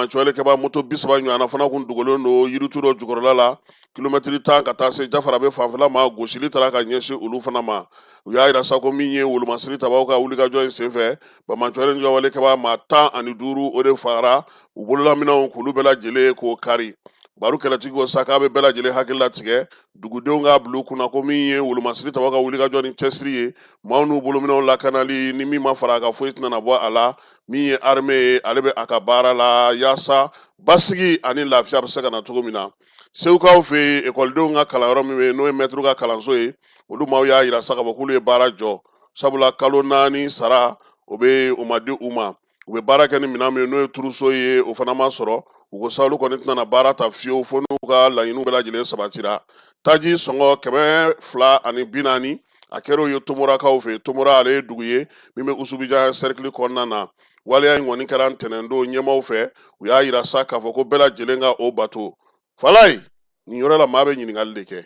Cɔlikɛba moto 30 ɲɔgɔnna fana kun dogolen don yiritu dɔ jukɔrɔla la, kilomɛtiri 10 ka taa se Jafarabe fanfɛla ma. Gosili taara ka ɲɛsin olu fana ma. U y'a yira sa ko min ye wolomasiri tabaw ka wulikajɔ in senfɛ, banbaanciwale juguwalekɛba maa 15, o de fagara. U bololaminɛnw, k'olu bɛɛ lajɛlen k'o kari. Baru kɛlɛtigi ko sa k'a bɛ bɛɛ lajɛlen hakili latigɛ, dugudenw k'a bila u kunna ko min ye wolomasiri tabaw ka wulikajɔ ni cɛsiri ye, maaw n'u bolominɛnw lakanali, ni min ma fara a ka foyi tɛna bɔ a la. Min ye armée ye, ale bɛ a ka baara la yaasa basigi ani lafiya bɛ se ka na cogo min na. Segukaw fɛ yen, ekɔlidenw ka kalanyɔrɔ min bɛ yen, n'o ye mɛtiriw ka kalanso ye, olu maaw y'a yira sa k'a fɔ k'olu ye baara jɔ, sabula kalo 4 sara o bɛ o ma di u ma. U bɛ baara kɛ ni minɛn min ye, n'o ye trousseau ye, o fana ma sɔrɔ. U ko sa olu kɔni tɛna baara ta fiyewu fo n'u ka laɲiniw bɛɛ lajɛlen sabatira. Taji sɔngɔ 240, a kɛra o ye Tomorakaw fɛ. Tomora, ale ye dugu ye min bɛ Usubijan sɛrikili kɔnɔna na. Waleya in kɔni kɛra ntɛnɛndon ɲɛmaaw fɛ. U y'a yira sa k'a fɔ ko bɛɛ lajɛlen ka o bato. Falayi, nin yɔrɔ la, maa bɛ ɲininkali de kɛ.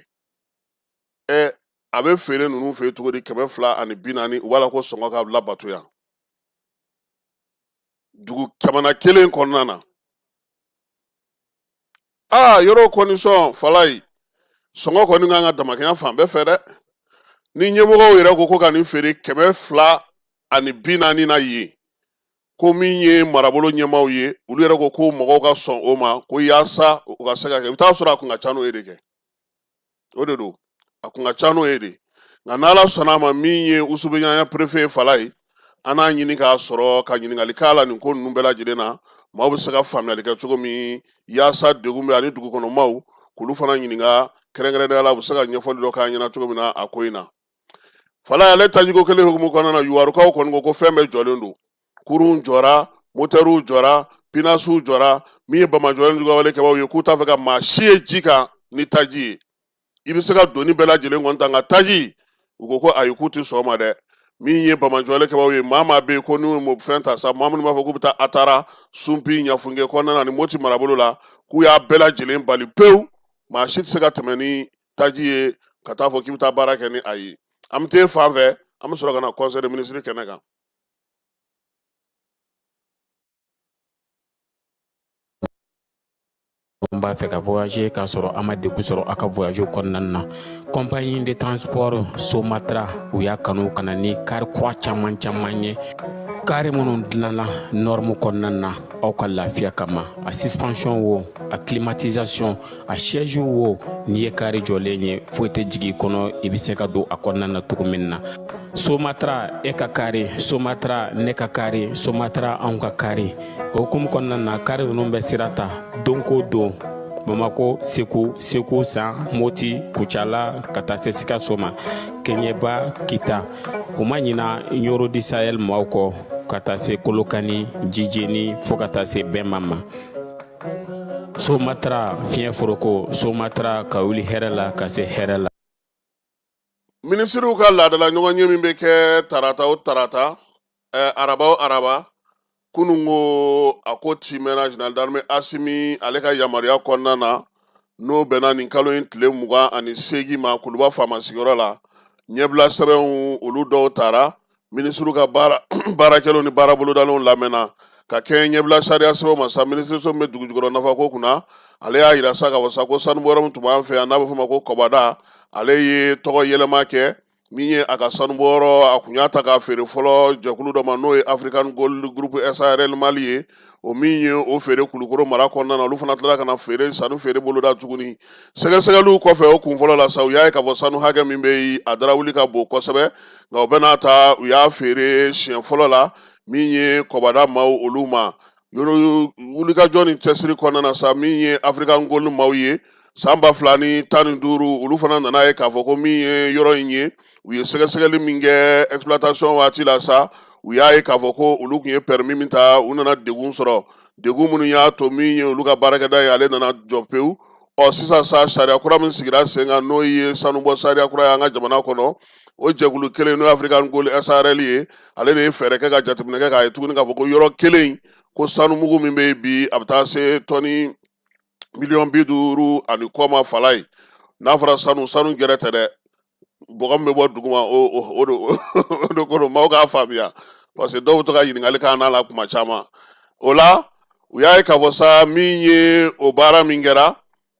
Ɛ, a bɛ feere ninnu fɛ cogo di 240? U b'a la ko sɔngɔ ka labato yan dugu jamana kelen kɔnɔna na. Aa, yɔrɔ kɔni sɔn. Falayi, sɔngɔ kɔni kan ka damakɛnya fan bɛɛ fɛ dɛ. Ni ɲɛmɔgɔw yɛrɛ ko ko ka nin feere 240 na yen, ko min ye marabolo ɲɛmaaw ye, olu yɛrɛ ko ko mɔgɔw ka sɔn o ma, ko yaasa o ka se ka kɛ, i bɛ taa sɔrɔ a kun ka ca n'o ye de kɛ. O de don, a kun ka ca n'o ye de. Nka n'Ala sɔnna a ma, min ye Usubiɲaya préfet Falayi, an n'a ɲini k'a sɔrɔ ka ɲininkali k'a la nin ko ninnu bɛɛ lajɛlen na, maaw bɛ se ka faamuyali kɛ cogo min, yaasa degun bɛ ani dugu kɔnɔ maaw k'olu fana ɲininka kɛrɛnkɛrɛnnenya la, u bɛ se ka ɲɛfɔli dɔ k'an ɲɛna cogo min na a ko in na. Falayi, ale tajiko kelen hukumu kɔnɔna na, Yuwarukaw kɔni ko ko fɛn bɛɛ jɔlen don. Kurun jɔra, motɛriw jɔra, pinasiw jɔra. Min ye banbaanciwale juguwale kɛbaaw ye, k'u t'a fɛ ka maa si ye ji kan ni taji ye. I bɛ se ka doni bɛɛ lajɛlen kɔni ta, nka taji, u ko ko ayi, k'u tɛ sɔn o ma dɛ. Min ye banbaanciwale kɛbaaw ye, maa maa bɛ yen ko n'u ye fɛn ta sa, maa minnu b'a fɔ k'u bɛ taa Atara, Sunpi, Ɲafunke kɔnɔna na ni Moti marabolo la, k'u y'a bɛɛ lajɛlen bali pewu. Maa si tɛ se ka tɛmɛ ni taji ye ka taa fɔ k'i bɛ taa baara kɛ ni a ye. An bɛ t'e fan fɛ, an bɛ sɔrɔ ka na conseil des ministres kɛnɛ kan. N b'a fɛ ka voyager k'a sɔrɔ a ma degun sɔrɔ a ka voyage kɔnɔna na. Compagnie de transport Somatra, u y'a kanu ka na ni kari kura caman caman ye, kari minnu dilanna norme kɔnɔna na aw ka lafiya kama. A suspension wo, a climatisation, a siège wo, n'i ye kari jɔlen ye, foyi tɛ jigin i kɔnɔ, i bɛ se ka don a kɔnɔna na cogo min na. Somatra, e ka kari Somatra, ne ka kari Somatra, anw ka kari. O hukumu kɔnɔna na, kari ninnu bɛ sira ta don ko don Bamako, Segu, Segu San, Moti, Kucala, ka taa se Sikaso ma, Kɛɲɛba, Kita. U ma ɲina Ɲoro du Sahel maaw kɔ, ka taa se Kolokani, Jijeni, fo ka taa se Bɛnma ma. Somatra, fiɲɛ foroko Somatra, ka wuli hɛrɛ la ka se hɛrɛ la. Minisiriw ka laadala ɲɔgɔnye min bɛ kɛ tarata o tarata, araba o araba, kunun ko a ko timɛna général d'armée Asimi ale ka yamaruya kɔnɔna na, n'o bɛnna nin kalo in tile 28 ma, Kuluba faama sigiyɔrɔ la. Ɲɛbila sɛbɛnw, olu dɔw tara. Minisiriw ka baarakɛlaw ni baara bolodalenw lamɛnna ka kɛ ɲɛbila sariya sɛbɛnw ma sa. Minisiriso min bɛ dugu jukɔrɔ nafako kunna, ale y'a yira sa k'a fɔ sa ko sanubɔyɔrɔ min tun b'an fɛ yan, n'a bɛ f'o ma ko Kɔbada, ale ye tɔgɔ yɛlɛma kɛ. Min ye a ka sanubɔyɔrɔ, a kun y'a ta k'a feere fɔlɔ jɛkulu dɔ ma, n'o ye African Gold Group SARL Mali ye. O min ye o feere Kulukoro mara kɔnɔna na, olu fana tilala ka na feere, sanu feere boloda tuguni. Sɛgɛsɛgɛliw kɔfɛ, o kun fɔlɔ la sa, u y'a ye k'a fɔ sanu hakɛ min bɛ yen, a darawuli ka bon kosɛbɛ. Nka o bɛɛ n'a ta, u y'a feere siɲɛ fɔlɔ la min ye Kɔbada maaw, olu ma. Yɔrɔ wulikajɔ ni cɛsiri kɔnɔna na sa, min ye African Gold maaw ye, san 2015, olu fana nana ye k'a fɔ ko min ye yɔrɔ in ye, u ye sɛgɛsɛgɛli min kɛ exploitation waati la sa, u y'a ye k'a fɔ ko olu tun ye permis min ta, u nana degun sɔrɔ, degun minnu y'a to min ye olu ka baarakɛda ye, ale nana jɔ pewu. Ɔ, sisan sa, sariya kura min sigira sen kan, n'o ye sanubɔ sariya kura ye an ka jamana kɔnɔ, o jɛkulu kelen, n'o ye African Gold SARL ye, ale de ye fɛɛrɛ kɛ ka jateminɛ kɛ k'a ye tuguni k'a fɔ ko yɔrɔ kelen ko sanumugu min bɛ yen bi, a bɛ taa se tɔni miliyɔn 50 ani kɔ ma. Falayi, n'a fɔra sanu, sanu gɛrɛ tɛ dɛ, bɔgɔ min bɛ bɔ duguma, o de ko don. Maaw k'a faamuya, parce que dɔw bɛ to ka ɲininkali k'an n'a la kuma caman. O la, U y'a ye k'a fɔ sa min ye o baara min kɛra,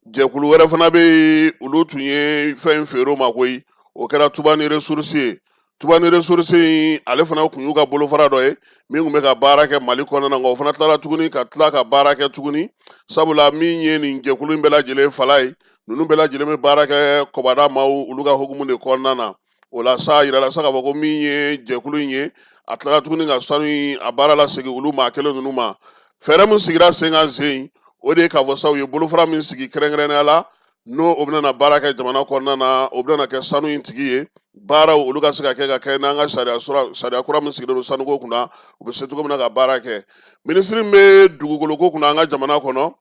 jɛkulu wɛrɛ fana bɛ yen, olu tun ye fɛn in feere o ma koyi. O kɛra Tubani Ressources ye. Tubani Ressources in, ale fana tun y'u ka bolofara dɔ ye min tun bɛ ka baara kɛ Mali kɔnɔna na, nka o fana tilara tuguni ka tila ka baara kɛ tuguni, sabula min ye nin jɛkulu in bɛɛ lajɛlen fala ye, ninnu bɛɛ lajɛlen bɛ baara kɛ kɔbada maaw olu ka hukumu de kɔnɔna na. O la sa, a yirala sa k'a fɔ ko min ye jɛkulu in ye, a tilara tuguni ka sanu in a baara lasegin olu maa kelen ninnu ma. Fɛɛrɛ min sigira sen kan sen, o de ye k'a fɔ sa u ye bolofara min sigi kɛrɛnkɛrɛnnenya la, n'o o bɛna na baara kɛ jamana kɔnɔna na, o bɛna kɛ sanu in tigi ye. Baaraw olu ka se ka kɛ ka kɛ n'an ka sariya kura min sigilen don sanuko kunna, u bɛ se cogo min na ka baara kɛ. Minisiri min bɛ dugukoloko kunna an ka jamana kɔnɔ,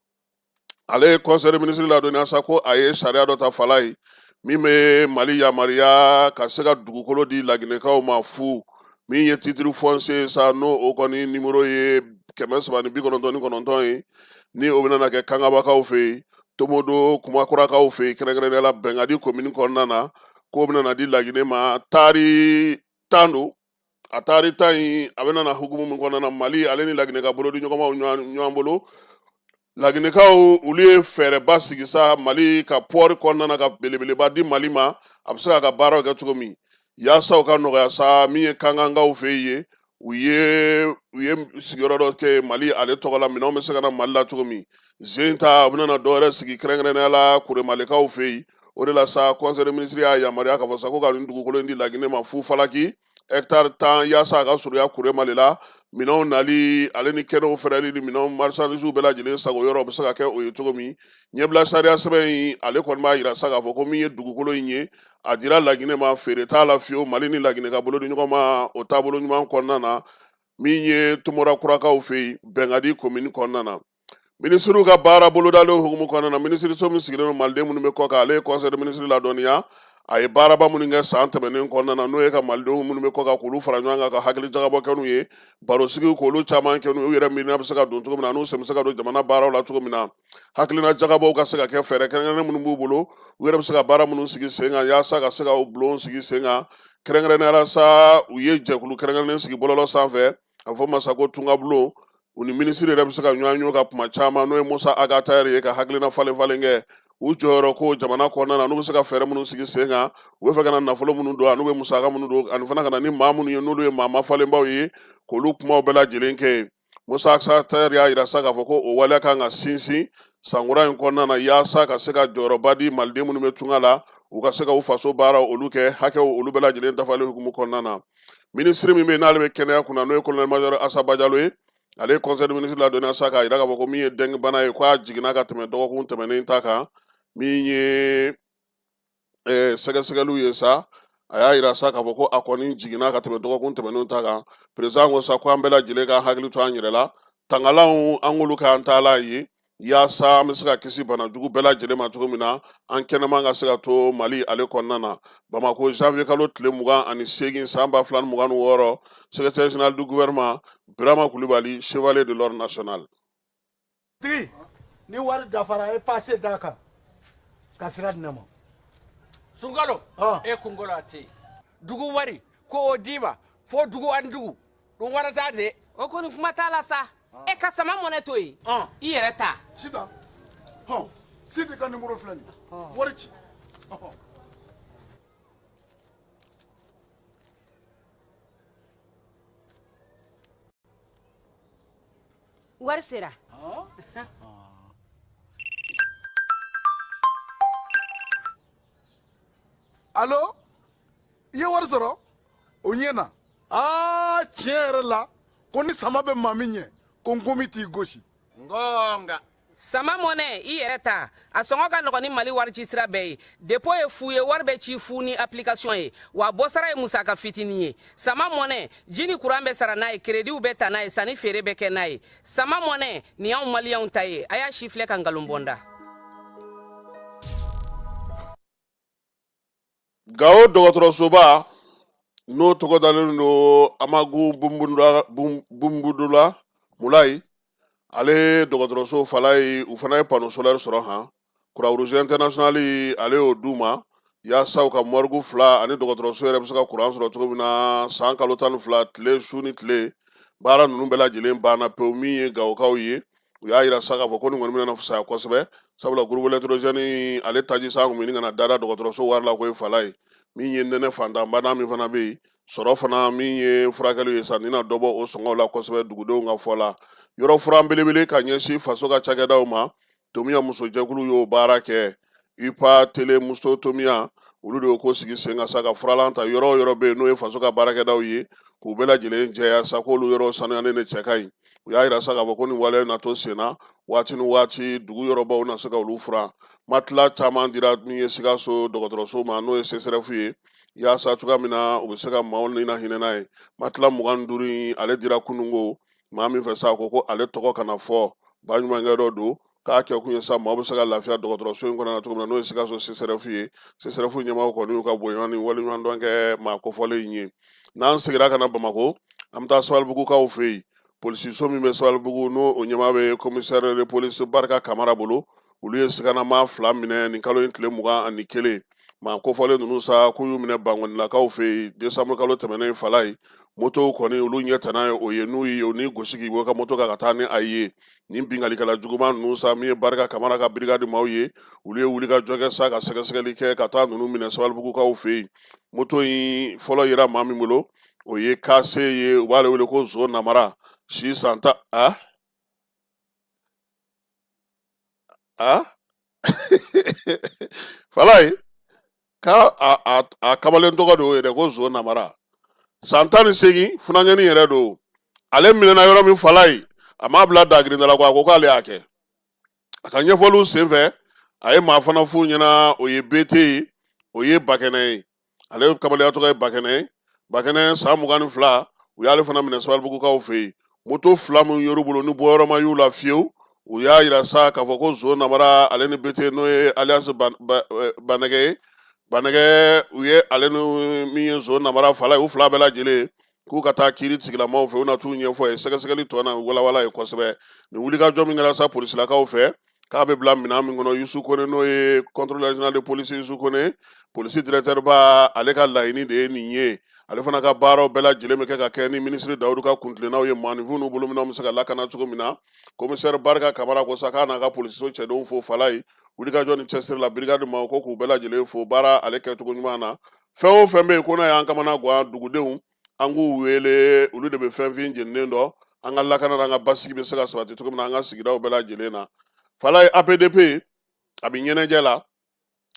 ale ye conseil des ministres ladɔnniya sa ko a ye sariya dɔ ta fala ye min bɛ Mali yamaruya ka se ka dugukolo di Laginɛkaw ma fu. Min ye titre foncier sa, n'o o kɔni nimoro ye 399 ye, ni o bɛna kɛ Kangabakaw fɛ yen, Tomodo Kumakurakaw fɛ yen, kɛrɛnkɛrɛnnenya la Bɛnkadi komini kɔnɔna na, k'o bɛna na di Laginɛ ma taari 10 don. A taari 10 in, a bɛna na hukumu min kɔnɔna na, Mali ale ni Laginɛ ka bolodi ɲɔgɔnmaw ɲɔgɔn bolo, Laginɛkaw olu ye fɛɛrɛba sigi sa Mali ka pɔri kɔnɔna na, ka belebeleba di Mali ma, a bɛ se k'a ka baaraw kɛ cogo min yaasa u ka nɔgɔya sa. Min ye Kankankaw fɛ yen, u ye sigiyɔrɔ dɔ kɛ Mali ale tɔgɔ la, minɛnw bɛ se ka na Mali la cogo min. Zen ta, u bɛna na dɔ wɛrɛ sigi kɛrɛnkɛrɛnnenya la Kuremalekaw fɛ yen. O de la sa, conseil des ministres y'a yamaruya k'a fɔ sa ko ka nin dugukolo in di Laginɛ ma fu falaki, hectare 10, yaasa a ka surunya Kuremale la. Minɛnw nali ale ni kɛnɛw fɛrɛli ni minɛnw marchandise bɛɛ lajɛlen sago yɔrɔ bɛ se ka kɛ o ye cogo min. Ɲɛbila sariya sɛbɛn in, ale kɔni b'a yira sa k'a fɔ ko min ye dugukolo in ye, a dira Laginɛ ma, feere t'a la fiyewu. Mali ni Laginɛ ka bolo di ɲɔgɔn ma o taabolo ɲuman kɔnɔna na, min ye Tumora Kurakaw fɛ yen, Bɛnkadi komini kɔnɔna na. Minisiriw ka baara bolodalen hukumu kɔnɔna na, minisiriso min sigilen don maliden minnu bɛ kɔkan, ale ye conseil des ministres ladɔnniya a ye baaraba minnu kɛ san tɛmɛnen kɔnɔna na, n'o ye ka malidenw minnu bɛ kɔkan k'olu fara ɲɔgɔn kan, ka hakili jagabɔ kɛ n'u ye, barosigi k'olu caman kɛ n'u ye, u yɛrɛ miirina bɛ se ka don cogo min na, n'u sen bɛ se ka don jamana baaraw la cogo min na, hakilina jagabɔw ka se ka kɛ, fɛɛrɛ kɛrɛnkɛrɛnnen minnu b'u bolo, u yɛrɛ bɛ se ka baara minnu sigi sen kan yaasa ka se ka u bulon sigi sen kan. Kɛrɛnkɛrɛnnenya la sa, u ye jɛkulu kɛrɛnkɛrɛnnen sigi bɔlɔlɔ sanfɛ, a fɔ masa ko tungabulon, u ni minisiri yɛrɛ bɛ se ka ɲɔgɔn ye ka kuma caman, n'o ye Musa Ag Attaher ye, ka hakilina falen falen kɛ u jɔyɔrɔ ko jamana kɔnɔna na, n'u bɛ se ka fɛɛrɛ minnu sigi sen kan, u bɛ fɛ ka na nafolo minnu don, ani u bɛ musaka minnu don, ani fana ka na ni maa minnu ye, n'olu ye maa mafalenbaw ye, k'olu kumaw bɛɛ lajɛlen kɛ. Musa Ag Attaher y'a yira sa k'a fɔ ko o waleya kan ka sinsin sankura in kɔnɔna na, yaasa ka se ka jɔyɔrɔba di maliden minnu bɛ tunga la, u ka se ka u faso baaraw olu kɛ, hakɛw olu bɛɛ lajɛlen dafalen hukumu kɔnɔna na. Minisiri min bɛ yen n'ale bɛ kɛnɛya kunna, n'o ye colonel major Asa Bajalo ye, ale ye conseil des ministres ladɔnniya sa k'a yira k'a fɔ ko min ye dengue bana ye, k'a jiginna ka tɛmɛ dɔgɔkun tɛmɛnen ta kan. Min ye sɛgɛsɛgɛliw ye sa, a y'a yira sa k'a fɔ ko a kɔni jiginna ka tɛmɛ dɔgɔkun tɛmɛnen ta kan. Président ko sa ko an bɛɛ lajɛlen k'an hakili to an yɛrɛ la, tangalanw an k'olu k'an taalan ye, yaasa an bɛ se ka kisi bana jugu bɛɛ lajɛlen ma cogo min na, an kɛnɛman ka se ka to Mali ale kɔnɔna na. Bamako, janvier kalo tile 28 san 2026, secrétaire général du gouvernement Birama Kulibali, chevalier de l'ordre national. Tigi ni wari dafara, e passe d'a kan ka sira di ne ma. Sunkalo e kunkolo a tɛ yen. Dugu wari ko o d'i ma fo dugu ani dugu ɗum warata de. O kɔni kuma t'a la sa, e ka sama mɔnɛ to yen, i yɛrɛ ta. Sitan hɔn, Sidi ka nimoro filɛ nin ye, wari ci. Wari sera. Alo, i ye wari sɔrɔ o ɲɛ na. Aa, tiɲɛ yɛrɛ la, ko ni sama bɛ maa min ɲɛ, ko nkomi t'i gosi. Ngonga. Sama mɔnɛ, i yɛrɛ ta, a sɔngɔ ka nɔgɔn ni Mali wari ci sira bɛɛ ye. Dépôt ye fu ye, wari bɛ ci fu ni application ye, wa bɔsara ye musaka fitinin ye. Sama mɔnɛ, ji ni kuran bɛ sara n'a ye, kerediw bɛ ta n'a ye, sanni feere bɛ kɛ n'a ye. Sama mɔnɛ nin y'anw maliyɛnw ta ye. A y'a si filɛ ka nkalon bɔ n da. Gawo dɔgɔtɔrɔsoba, n'o tɔgɔ dalen don Amagu Bunbudula Mulayi ale dɔgɔtɔrɔso fala ye, u fana ye panneau solaire sɔrɔ han. Croix-Rouge Internationale ale y'o d'u ma yaasa u ka morgue fila ani dɔgɔtɔrɔso yɛrɛ bɛ se ka kuran sɔrɔ cogo min na. San kalo 12, tile su ni tile, baara ninnu bɛɛ lajɛlen banna pewu. Min ye Gawokaw ye, U y'a yira sa k'a fɔ ko nin kɔni bɛna fisaya kosɛbɛ, sabula groupe électrogène ale taji san kun bɛ ɲini ka na dada dɔgɔtɔrɔso wari la ko ye fala ye. Min ye nɛnɛ fantanbana min fana bɛ yen sɔrɔ fana, min ye furakɛliw ye sa, nin na dɔ bɔ o sɔngɔw la kosɛbɛ dugudenw ka fɔ la. Yɔrɔ furan belebele ka ɲɛsin faso ka cakɛdaw ma, Tomiya musojɛkulu y'o baara kɛ. UPA tele muso Tomiya, olu de y'o ko sigi sen kan sa, ka furalan ta yɔrɔ o yɔrɔ bɛ yen n'o ye faso ka baarakɛdaw ye, k'u bɛɛ lajɛlen jɛya sa k'olu yɔrɔ sanuyalen de cɛ ka ɲi. U y'a yira sa k'a fɔ ko nin waleya na to sen na waati ni waati, dugu yɔrɔbaw na se ka olu furan. Matelas caman dira min ye Sikaso dɔgɔtɔrɔso ma, n'o ye CSRéf ye, yaasa cogoya min na u bɛ se ka maaw ni na hinɛ n'a ye. Matelas 25 in, ale dira kununko maa min fɛ sa, ko ale tɔgɔ kana fɔ, baɲumankɛ dɔ don, k'a kɛ kun ye sa maaw bɛ se ka lafiya dɔgɔtɔrɔso in kɔnɔna na cogo min na, n'o ye Sikaso CSRéf ye. CSRéf ɲɛmaaw kɔni y'u ka bonya ni waleɲumandɔn kɛ maa kofɔlen in ye. N'an seginna ka na Bamakɔ, an bɛ taa Sabalibugukaw fɛ yen. Polisiso min bɛ Sabalibugu, n'o o ɲɛmaa bɛ commissaire de police Barika Kamara bolo, olu ye siganamaa 2 minɛ nin kalo in tile 21. Maa kofɔlen ninnu sa, k'u y'u minɛ Bankɔnilakaw fɛ yen décembre kalo tɛmɛnen fala ye. Motow kɔni, olu ɲɛ tana ye o ye, n'u ye o ni gosi k'i bɔ ka moto kan ka taa ni a ye. Nin binkalikɛla juguman ninnu sa, min ye Barika Kamara ka brigade maaw ye, olu ye wulikajɔ kɛ sa ka sɛgɛsɛgɛli kɛ ka taa ninnu minɛ Sabalibugukaw fɛ yen. Moto in fɔlɔ yera maa min bolo, o ye Kase ye, u b'ale wele ko Zo Namara, si san ta a a falaye k'a a kamalen tɔgɔ de y'o ye dɛ, ko Zo Namara, san 18, funankɛnin yɛrɛ don. Ale minɛna yɔrɔ min falaye, a m'a bila dagirinda la ko a ko k'ale y'a kɛ. A ka ɲɛfɔliw senfɛ, a ye maa fana f'u ɲɛna, o ye Bete ye, o ye Bakɛnɛ ye, ale kamalenya tɔgɔ ye Bakɛnɛ ye, Bakɛnɛ san 22, u y'ale fana minɛ Sabalibugukaw fɛ yen. Moto 2 min yer'u bolo ni bɔyɔrɔ ma y'u la fiyewu, u y'a yira sa k'a fɔ ko Zo Namara, ale ni Bete, n'o ye alias Banɛgɛ ye, Banɛgɛ, u ye ale ni min ye Zo Namara fala ye, u 2 bɛɛ lajɛlen k'u ka taa kiiri tigilamaw fɛ, u na t'u ɲɛfɔ ye, sɛgɛsɛgɛli tɔ na walawala ye kosɛbɛ. Nin wulikajɔ min kɛra sa polisilakaw fɛ, k'a bɛ bila minɛn min kɔnɔ, Yusu Kone, n'o ye contrôleur général de police Yusu Kone, polisi directeur ba, ale ka laɲini de ye nin ye. Ale fana ka baaraw bɛɛ lajɛlen bɛ kɛ ka kɛ ni minisiri Dawudu ka kuntilennaw ye, maaninfinw n'u bolominɛnw bɛ se ka lakana cogo min na. Commissaire Barika Kamara ko sa k'a n'a ka polisiso cɛdenw fo falaye wulikajɔ ni cɛsiri la. Brigade maaw ko k'u bɛɛ lajɛlen fo baara ale kɛcogo ɲuman na. Fɛn o fɛn bɛ yen ko n'a y'an kamana gan, dugudenw, an k'u wele, olu de bɛ fɛn fin jeninen dɔn, an ka lakana n'an ka basigi bɛ se ka sabati cogo min na an ka sigidaw bɛɛ lajɛlen na. Falaye, APDP a bɛ ɲɛnajɛ la.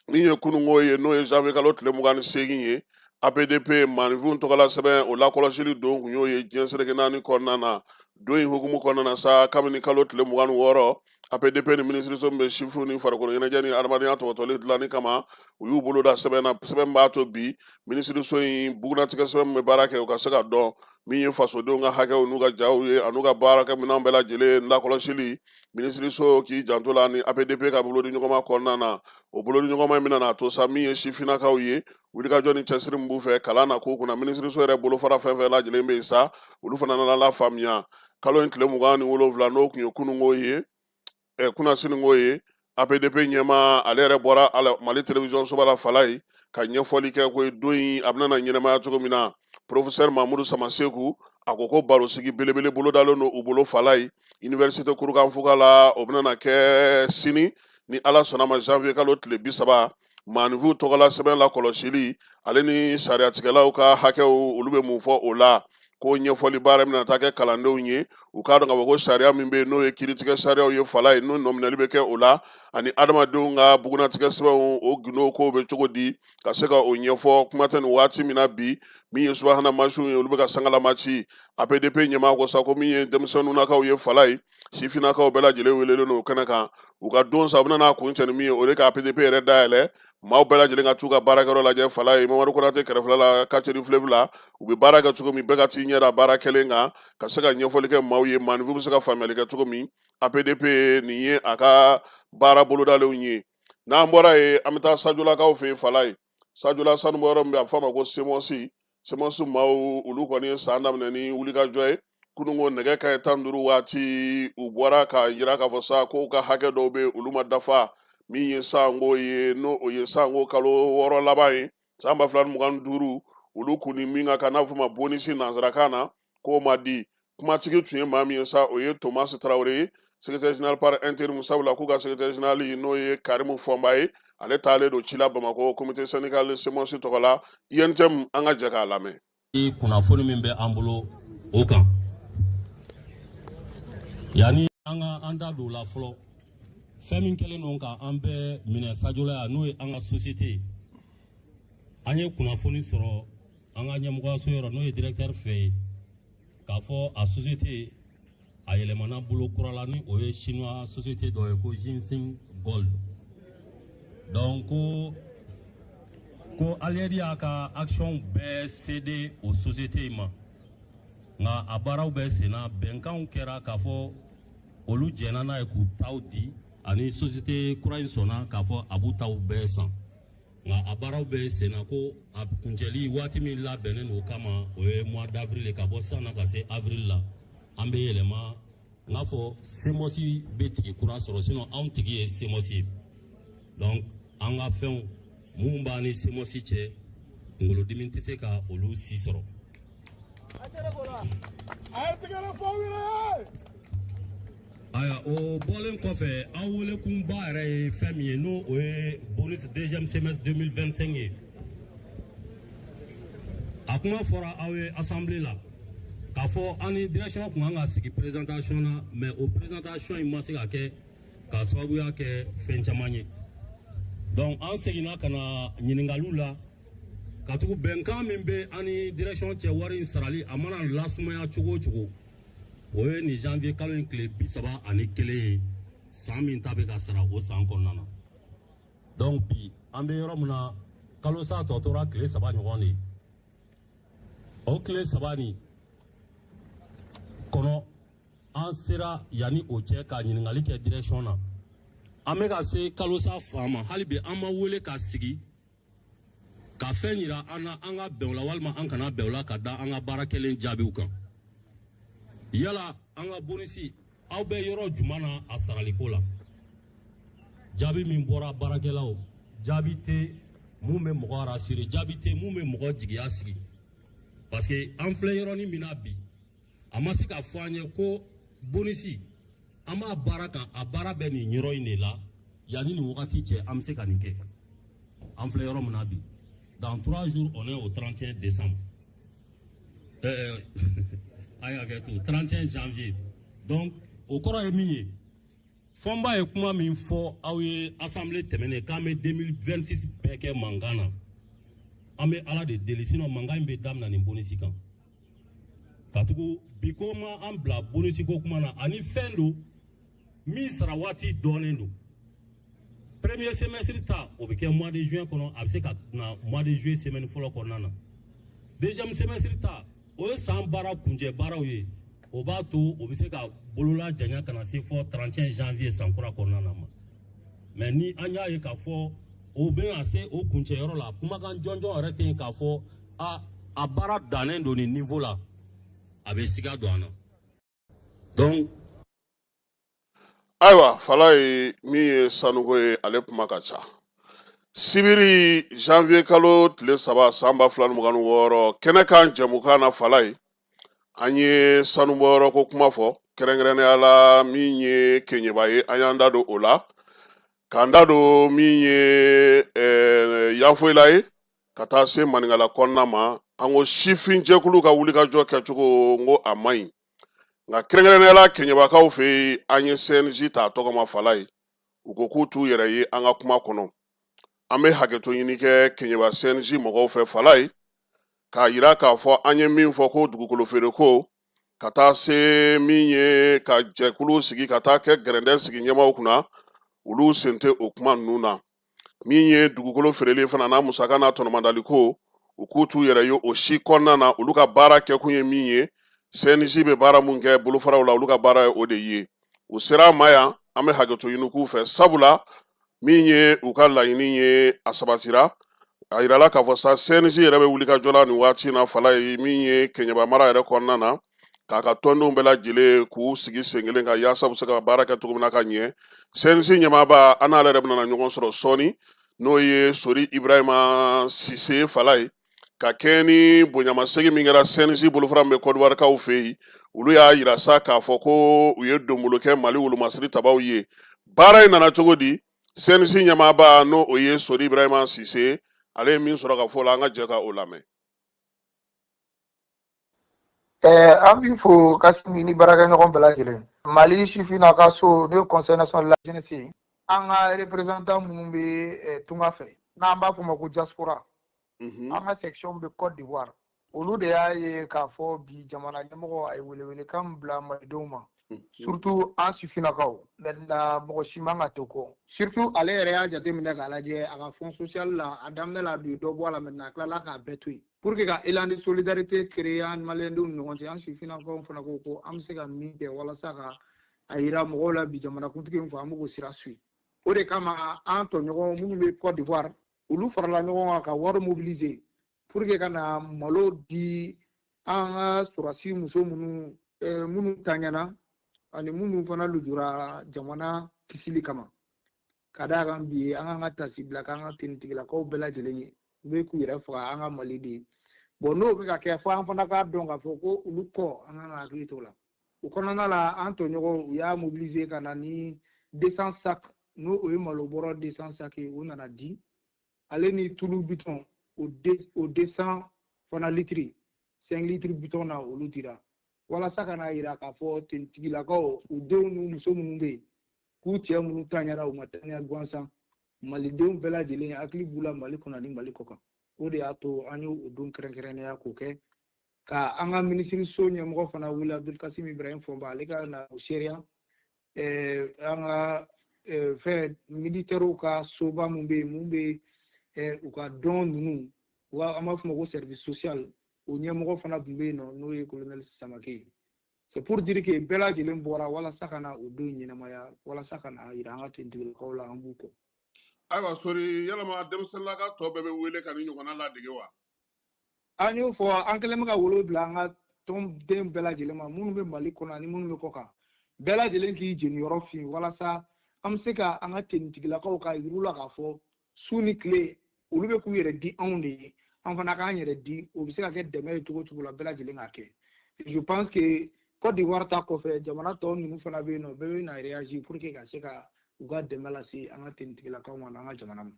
Min ye kununko ye, n'o ye janvier kalo tile 28 ye, APDP maaninfinw tɔgɔla sɛbɛn o lakɔlɔsili don kun y'o ye diɲɛ seleke naani kɔnɔna na. Don in hukumu kɔnɔna na sa, kabini kalo tile 26, APDP ni minisiriso min bɛ sifinw ni farikolo ɲɛnajɛ ni adamadenya tɔbɔtɔli dilanni kama, u y'u bolo da sɛbɛn na, sɛbɛn b'a to bi minisiriso in bugunnatigɛ sɛbɛn min bɛ baara kɛ, o ka se ka dɔn min ye fasodenw ka hakɛw n'u ka jaw ye, an'u ka baarakɛminɛnw bɛɛ lajɛlen lakɔlɔsili. Minisiriso k'i janto la ni APDP ka bolodi ɲɔgɔnma kɔnɔna na. O bolodi ɲɔgɔnma in bɛna n'a to sa, min ye sifinnakaw ye, wulikajɔ ni cɛsiri min b'u fɛ kalan na k'u kunna, minisiriso yɛrɛ bolofara fɛn fɛn lajɛlen bɛ yen sa, olu fana nana lafaamuya. Kalo in tile 27, n'o tun ye kununko ye, kunasininko ye, APDP ɲɛmaa ale yɛrɛ bɔra Mali télévision soba la falaye ka ɲɛfɔli kɛ ko don in a bɛna na ɲɛnamaya cogo min na. Professeur Mamudu Samaseku, a ko ko barosigi belebele bolodalen don u bolo falaye université Kurukanfuga la, o bɛna na kɛ sini ni Ala sɔnna ma, janvier kalo tile 30. Maaninfinw tɔgɔla sɛbɛn lakɔlɔsili, ale ni sariyatigɛlaw ka hakɛw, olu bɛ mun fɔ o la, ko ɲɛfɔli baara bɛna taa kɛ kalandenw ye, u k'a dɔn k'a fɔ ko sariya min bɛ yen, n'o ye kiiritigɛ sariyaw ye falaye, n'o nɔminɛli bɛ kɛ o la, ani adamadenw ka bugunnatigɛ sɛbɛnw, o gundo kow bɛ cogo di, ka se ka o ɲɛfɔ. Kuma tɛ nin waati min na bi, min ye subahana mansinw ye, olu bɛ ka sangalama ci. APDP ɲɛmaa ko sa ko min ye denmisɛnninnakaw ye falaye, sifinnakaw bɛɛ lajɛlen welelen don o kɛnɛ kan. U ka don sa, u bɛna n'a kuncɛ ni min ye, o de ka APDP yɛrɛ dayɛlɛ, maaw bɛɛ lajɛlen ka t'u ka baarakɛyɔrɔ lajɛ falaye Mamadu Konate kɛrɛfɛla la, quartier du fleuve la, u bɛ baara kɛ cogo min, bɛɛ ka t'i ɲɛ da baara kɛlen kan, ka se ka ɲɛfɔli kɛ maaw ye, maaninfin bɛ se ka faamuyali kɛ cogo min. APDP, nin ye a ka baara bolodalenw ye. N'an bɔra yen, an bɛ taa Sajolakaw fɛ yen falaye. Sajola sanubɔyɔrɔ min bɛ, a bɛ fɔ a ma ko CMOS. CMOS maaw, olu kɔni ye san daminɛ ni wulikajɔ ye. Kununko nɛgɛ kanɲɛ 15 waati, u bɔra k'a jira k'a fɔ sa k'u ka hakɛ dɔw bɛ, olu ma dafa. Min ye sanko ye, n'o o ye sanko kalo 6 laban ye san 2025, olu kun ni min ka kan, n'a bɛ f'o ma bonus nansarakan na, k'o ma di. Kumatigi tun ye maa min ye sa, o ye Tomasi Tarawele ye. Secrétaire général par intérim, sabula k'u ka secrétaire général, n'o ye Karimu Fɔnba ye, ale taalen don ci la Bamakɔ comité syndical SEMOS tɔgɔ la UNTM. An ka jɛ k'a lamɛn. Kunnafoni min bɛ an bolo o kan, yanni an ka an da don o la fɔlɔ, fɛn min kɛlen don ka an bɛɛ minɛ Sajola yan, n'o ye an ka société ye, an ye kunnafoni sɔrɔ an ka ɲɛmɔgɔyaso yɔrɔ, n'o ye directeur fɛ ye, k'a fɔ a société a yɛlɛmana bolo kura la, ni o ye chinois société dɔ ye ko Jinsing Gold. Donc ko Allied y'a ka action bɛɛ cédé o société in ma, nka a baaraw bɛɛ senna. Bɛnkanw kɛra k'a fɔ olu jɛnna n'a ye k'u taw di, ani société kura in sɔnna k'a fɔ a b'u taw bɛɛ san, nka a baaraw bɛ senna. Ko a kuncɛli waati min labɛnnen don o kama, o ye mois d'avril ye. Ka bɔ sisan na ka se avril la, an bɛ yɛlɛma, n k'a fɔ SEMOS bɛ tigi kura sɔrɔ, sinon anw tigi ye SEMOS ye. Donc an ka fɛnw mun b'an ni SEMOS cɛ, kunkolodimi tɛ se ka olu si sɔrɔ. A ye tɛgɛrɛ fɔ aw yɛrɛ ye. Ayiwa, o bɔlen kɔfɛ, aw welekunba yɛrɛ ye fɛn min ye, n'o o ye bonus deuxième semestre 2025 ye. A kuma fɔra aw ye assemblée la k'a fɔ an ni direction kun kan ka sigi présentation na, mais o présentation in ma se ka kɛ k'a sababuya kɛ fɛn caman ye. Donc an seginna ka na ɲininkaliw la, ka tugu bɛnkan min bɛ an ni direction cɛ, wari in sarali a mana lasumaya cogo o cogo, o ye nin janvier kalo in tile 31 ye, san min ta bɛ ka sara o san kɔnɔna na. Donc bi an bɛ yɔrɔ min na, kalo sa tɔ tora tile 3 ɲɔgɔn de ye. O tile 3 nin kɔnɔ, an sera yanni o cɛ ka ɲininkali kɛ direction na. An bɛ ka se kalo sa fan ma, hali bi an ma wele ka sigi ka fɛn yira an na, an ka bɛn o la walima an kana bɛn o la, ka da an ka baara kɛlen jaabiw kan. Yala an ka bonus, aw bɛ yɔrɔ jumɛn na a saraliko la? Jaabi min bɔra baarakɛlaw, jaabi tɛ mun bɛ mɔgɔ rassurer, jaabi tɛ mun bɛ mɔgɔ jigiya sigi, parce que an filɛ yɔrɔnin min na bi, a ma se ka fɔ an ye ko bonus an b'a baara kan, a baara bɛ nin yɔrɔ in de la, yanni nin wagati cɛ an bɛ se ka nin kɛ. An filɛ yɔrɔ min na bi, dans 3 jours on est au 31 décembre, a y'a kɛ to 31 janvier. Donc o kɔrɔ ye min ye, Fɔnba ye kuma min fɔ aw ye assemblée tɛmɛnen, k'an bɛ 2026 bɛɛ kɛ mankan na, an bɛ Ala de deli, sinon mankan in bɛ daminɛ nin bonus kan. Katugu bi ko ma an bila bonus ko kuma na, ani fɛn don min sara waati dɔɔnen don. Premier semestre ta, o bɛ kɛ mois de juin kɔnɔ, a bɛ se ka na mois de juillet semaine fɔlɔ kɔnɔna na. Deuxième semestre ta, o ye san baara kuncɛ baaraw ye, o b'a to o bɛ se ka bolola janya ka na se fɔ 31 janvier san kura kɔnɔna na ma. Mais ni an y'a ye k'a fɔ o bɛna se o kuncɛyɔrɔ la, kumakan jɔnjɔn yɛrɛ tɛ yen k'a fɔ a baara dannen don nin niveau la, a bɛ siga don an na. Donc Ayiwa, Fala ye min ye sanuko ye, ale kuma ka ca. Sibiri janvier kalo tile 3 san 2026, kɛnɛ kan jɛmukan na, Fala ye, an ye sanubɔyɔrɔ ko kuma fɔ, kɛrɛnkɛrɛnnenya la min ye Keɲeba ye, an y'an da don o la, k'an da don min ye Yanfoyila ye, ka taa se Maninkala kɔnɔna ma. An ko sifin jɛkulu ka wulikajɔ kɛcogo, n ko a man ɲi, nka kɛrɛnkɛrɛnnenya la Keɲebakaw fɛ yen, an ye CNJ ta tɔgɔ ma, Fala ye, u ko k'u t'u yɛrɛ ye an ka kuma kɔnɔ. An bɛ hakɛto ɲini kɛ Keɲeba CNJ mɔgɔw fɛ, Fala ye, k'a yira k'a fɔ an ye min fɔ ko dugukolo feere ko, ka taa se min ye ka jɛkulu sigi, ka taa kɛ gɛrɛndɛ sigi ɲɛmaaw kunna, olu sen tɛ o kuma ninnu na. Min ye dugukolo feereli fana n'a musaka n'a tɔnɔmadali ko, u k'u t'u yɛrɛ ye o si kɔnɔna na. Olu ka baara kɛkun ye min ye, CNJ bɛ baara mun kɛ bolofaraw la, olu ka baara ye o de ye. U sera an ma yan, an bɛ hakɛto ɲini k'u fɛ, sabula min ye u ka laɲini ye, a sabatira. A yirala k'a fɔ sa CNJ yɛrɛ bɛ wuli ka jɔ la nin waati in na, Fala ye, min ye Keɲeba mara yɛrɛ kɔnɔna na, k'a ka tɔndenw bɛɛ lajɛlen k'u sigi sen kelen kan, yaasa u bɛ se ka baara kɛ cogo min na ka ɲɛ. CNJ ɲɛmaaba, an n'ale yɛrɛ bɛna na ɲɔgɔn sɔrɔ sɔɔni, n'o ye Sori Ibrahima Sise, Fala ye, ka kɛɲɛ ni bonyamasegin min kɛra CNJ bolofara min bɛ Kɔdiwarikaw fɛ yen. Olu y'a yira sa k'a fɔ ko u ye donbolo kɛ Mali wolomasiri tabaw ye. Baara in nana cogo di? CNJ ɲɛmaaba, n'o o ye Sori Ibrahima Sise, ale ye min sɔrɔ ka fɔ o la, an ka jɛ ka o lamɛn. An b'i fo, Kasimi, ni baarakɛɲɔgɔn bɛɛ lajɛlen. Mali sifinnaka so, n'o ye Conseil national de la jeunesse ye, an ka représentant minnu bɛ tunga fɛ, n'an b'a fɔ o ma ko diaspora, an ka section bɛ Côte d'Ivoire, olu de y'a ye k'a fɔ bi jamana ɲɛmɔgɔ a ye welewelekan min bila malidenw ma, surtout an sifinnakaw. Maintenant, mɔgɔ si man ka to kɔ. Surtout ale yɛrɛ y'a jateminɛ k'a lajɛ a ka fonds social la, a daminɛ la, a dun ye dɔ bɔ a la. Maintenant, a tilala k'a bɛɛ to yen pour que ka élan de solidarité créer an maliyɛndenw ni ɲɔgɔn cɛ. An sifinnakaw fana ko ko an bɛ se ka min kɛ walasa ka a yira mɔgɔw la bi jamanakuntigi min fɔ, an bɛ k'o sira suit. O de kama, an tɔɲɔgɔn minnu bɛ Côte d'Ivoire, olu farala ɲɔgɔn kan ka wari mobiliser pour que ka na malo di an ka sɔrɔdasi muso minnu taɲana ani minnu fana lujura jamana kisili kama. Ka d'a kan bi, an k'an ka tasi bila k'an ka tenitigilakaw bɛɛ lajɛlen ye, u bɛ k'u yɛrɛ faga an ka Mali de ye. Bon, n'o bɛ ka kɛ, fo an fana k'a dɔn k'a fɔ ko olu kɔ, an kan ka hakili t'o la. O kɔnɔna la, an tɔɲɔgɔnw, u y'a mobiliser ka na ni 200 sacs, n'o o ye malo bɔrɔ 200 sacs ye, o nana di, ale ni tulu bitɔn o 200 fana litiri, 5 litres bitɔn na, olu dira walasa ka n'a yira k'a fɔ tenitigilakaw, u denw n'u muso minnu bɛ yen, k'u cɛ minnu taɲara, u ma taɲa gansan. Malidenw bɛɛ lajɛlen hakili b'u la, Mali kɔnɔ ani Mali kɔ kan. O de y'a to an y'o don kɛrɛnkɛrɛnnenya k'o kɛ, ka an ka minisiriso ɲɛmɔgɔ fana wele, Abdulkasim Ibrahim Fɔnba, ale ka na o seereya. An ka fɛn militaires ka soba mun bɛ yen, mun bɛ u ka dɔn ninnu, an b'a fɔ o ma ko service social, o ɲɛmɔgɔ fana tun bɛ yen nɔ, n'o ye colonel Samake ye. C'est pour dire que bɛɛ lajɛlen bɔra walasa ka na o don ɲɛnamaya, walasa ka na yira an ka tentigilakaw la an b'u kɔ. Ayiwa Sori, yalama denmisɛnninlaka tɔ bɛɛ bɛ wele ka ni ɲɔgɔnna ladege wa? An y'o fɔ, an kɛlen bɛ ka wolo bila an ka tɔnden bɛɛ lajɛlen ma, minnu bɛ Mali kɔnɔ ani minnu bɛ kɔ kan, bɛɛ lajɛlen k'i jeniyɔrɔ fin walasa an bɛ se ka an ka tenitigilakaw ka yir'u la k'a fɔ su ni tile olu bɛ k'u yɛrɛ di anw de ye, an fana k'an yɛrɛ di. O bɛ se ka kɛ dɛmɛ ye cogo cogo la, bɛɛ lajɛlen k'a kɛ. Je pense que Côte d'Ivoire ta kɔfɛ, jamana tɔ ninnu fana bɛ yen nɔ, bɛɛ bɛ na réagir pour que ka se ka u ka dɛmɛ lase an ka tenitigilakaw ma n'an ka jamana ma.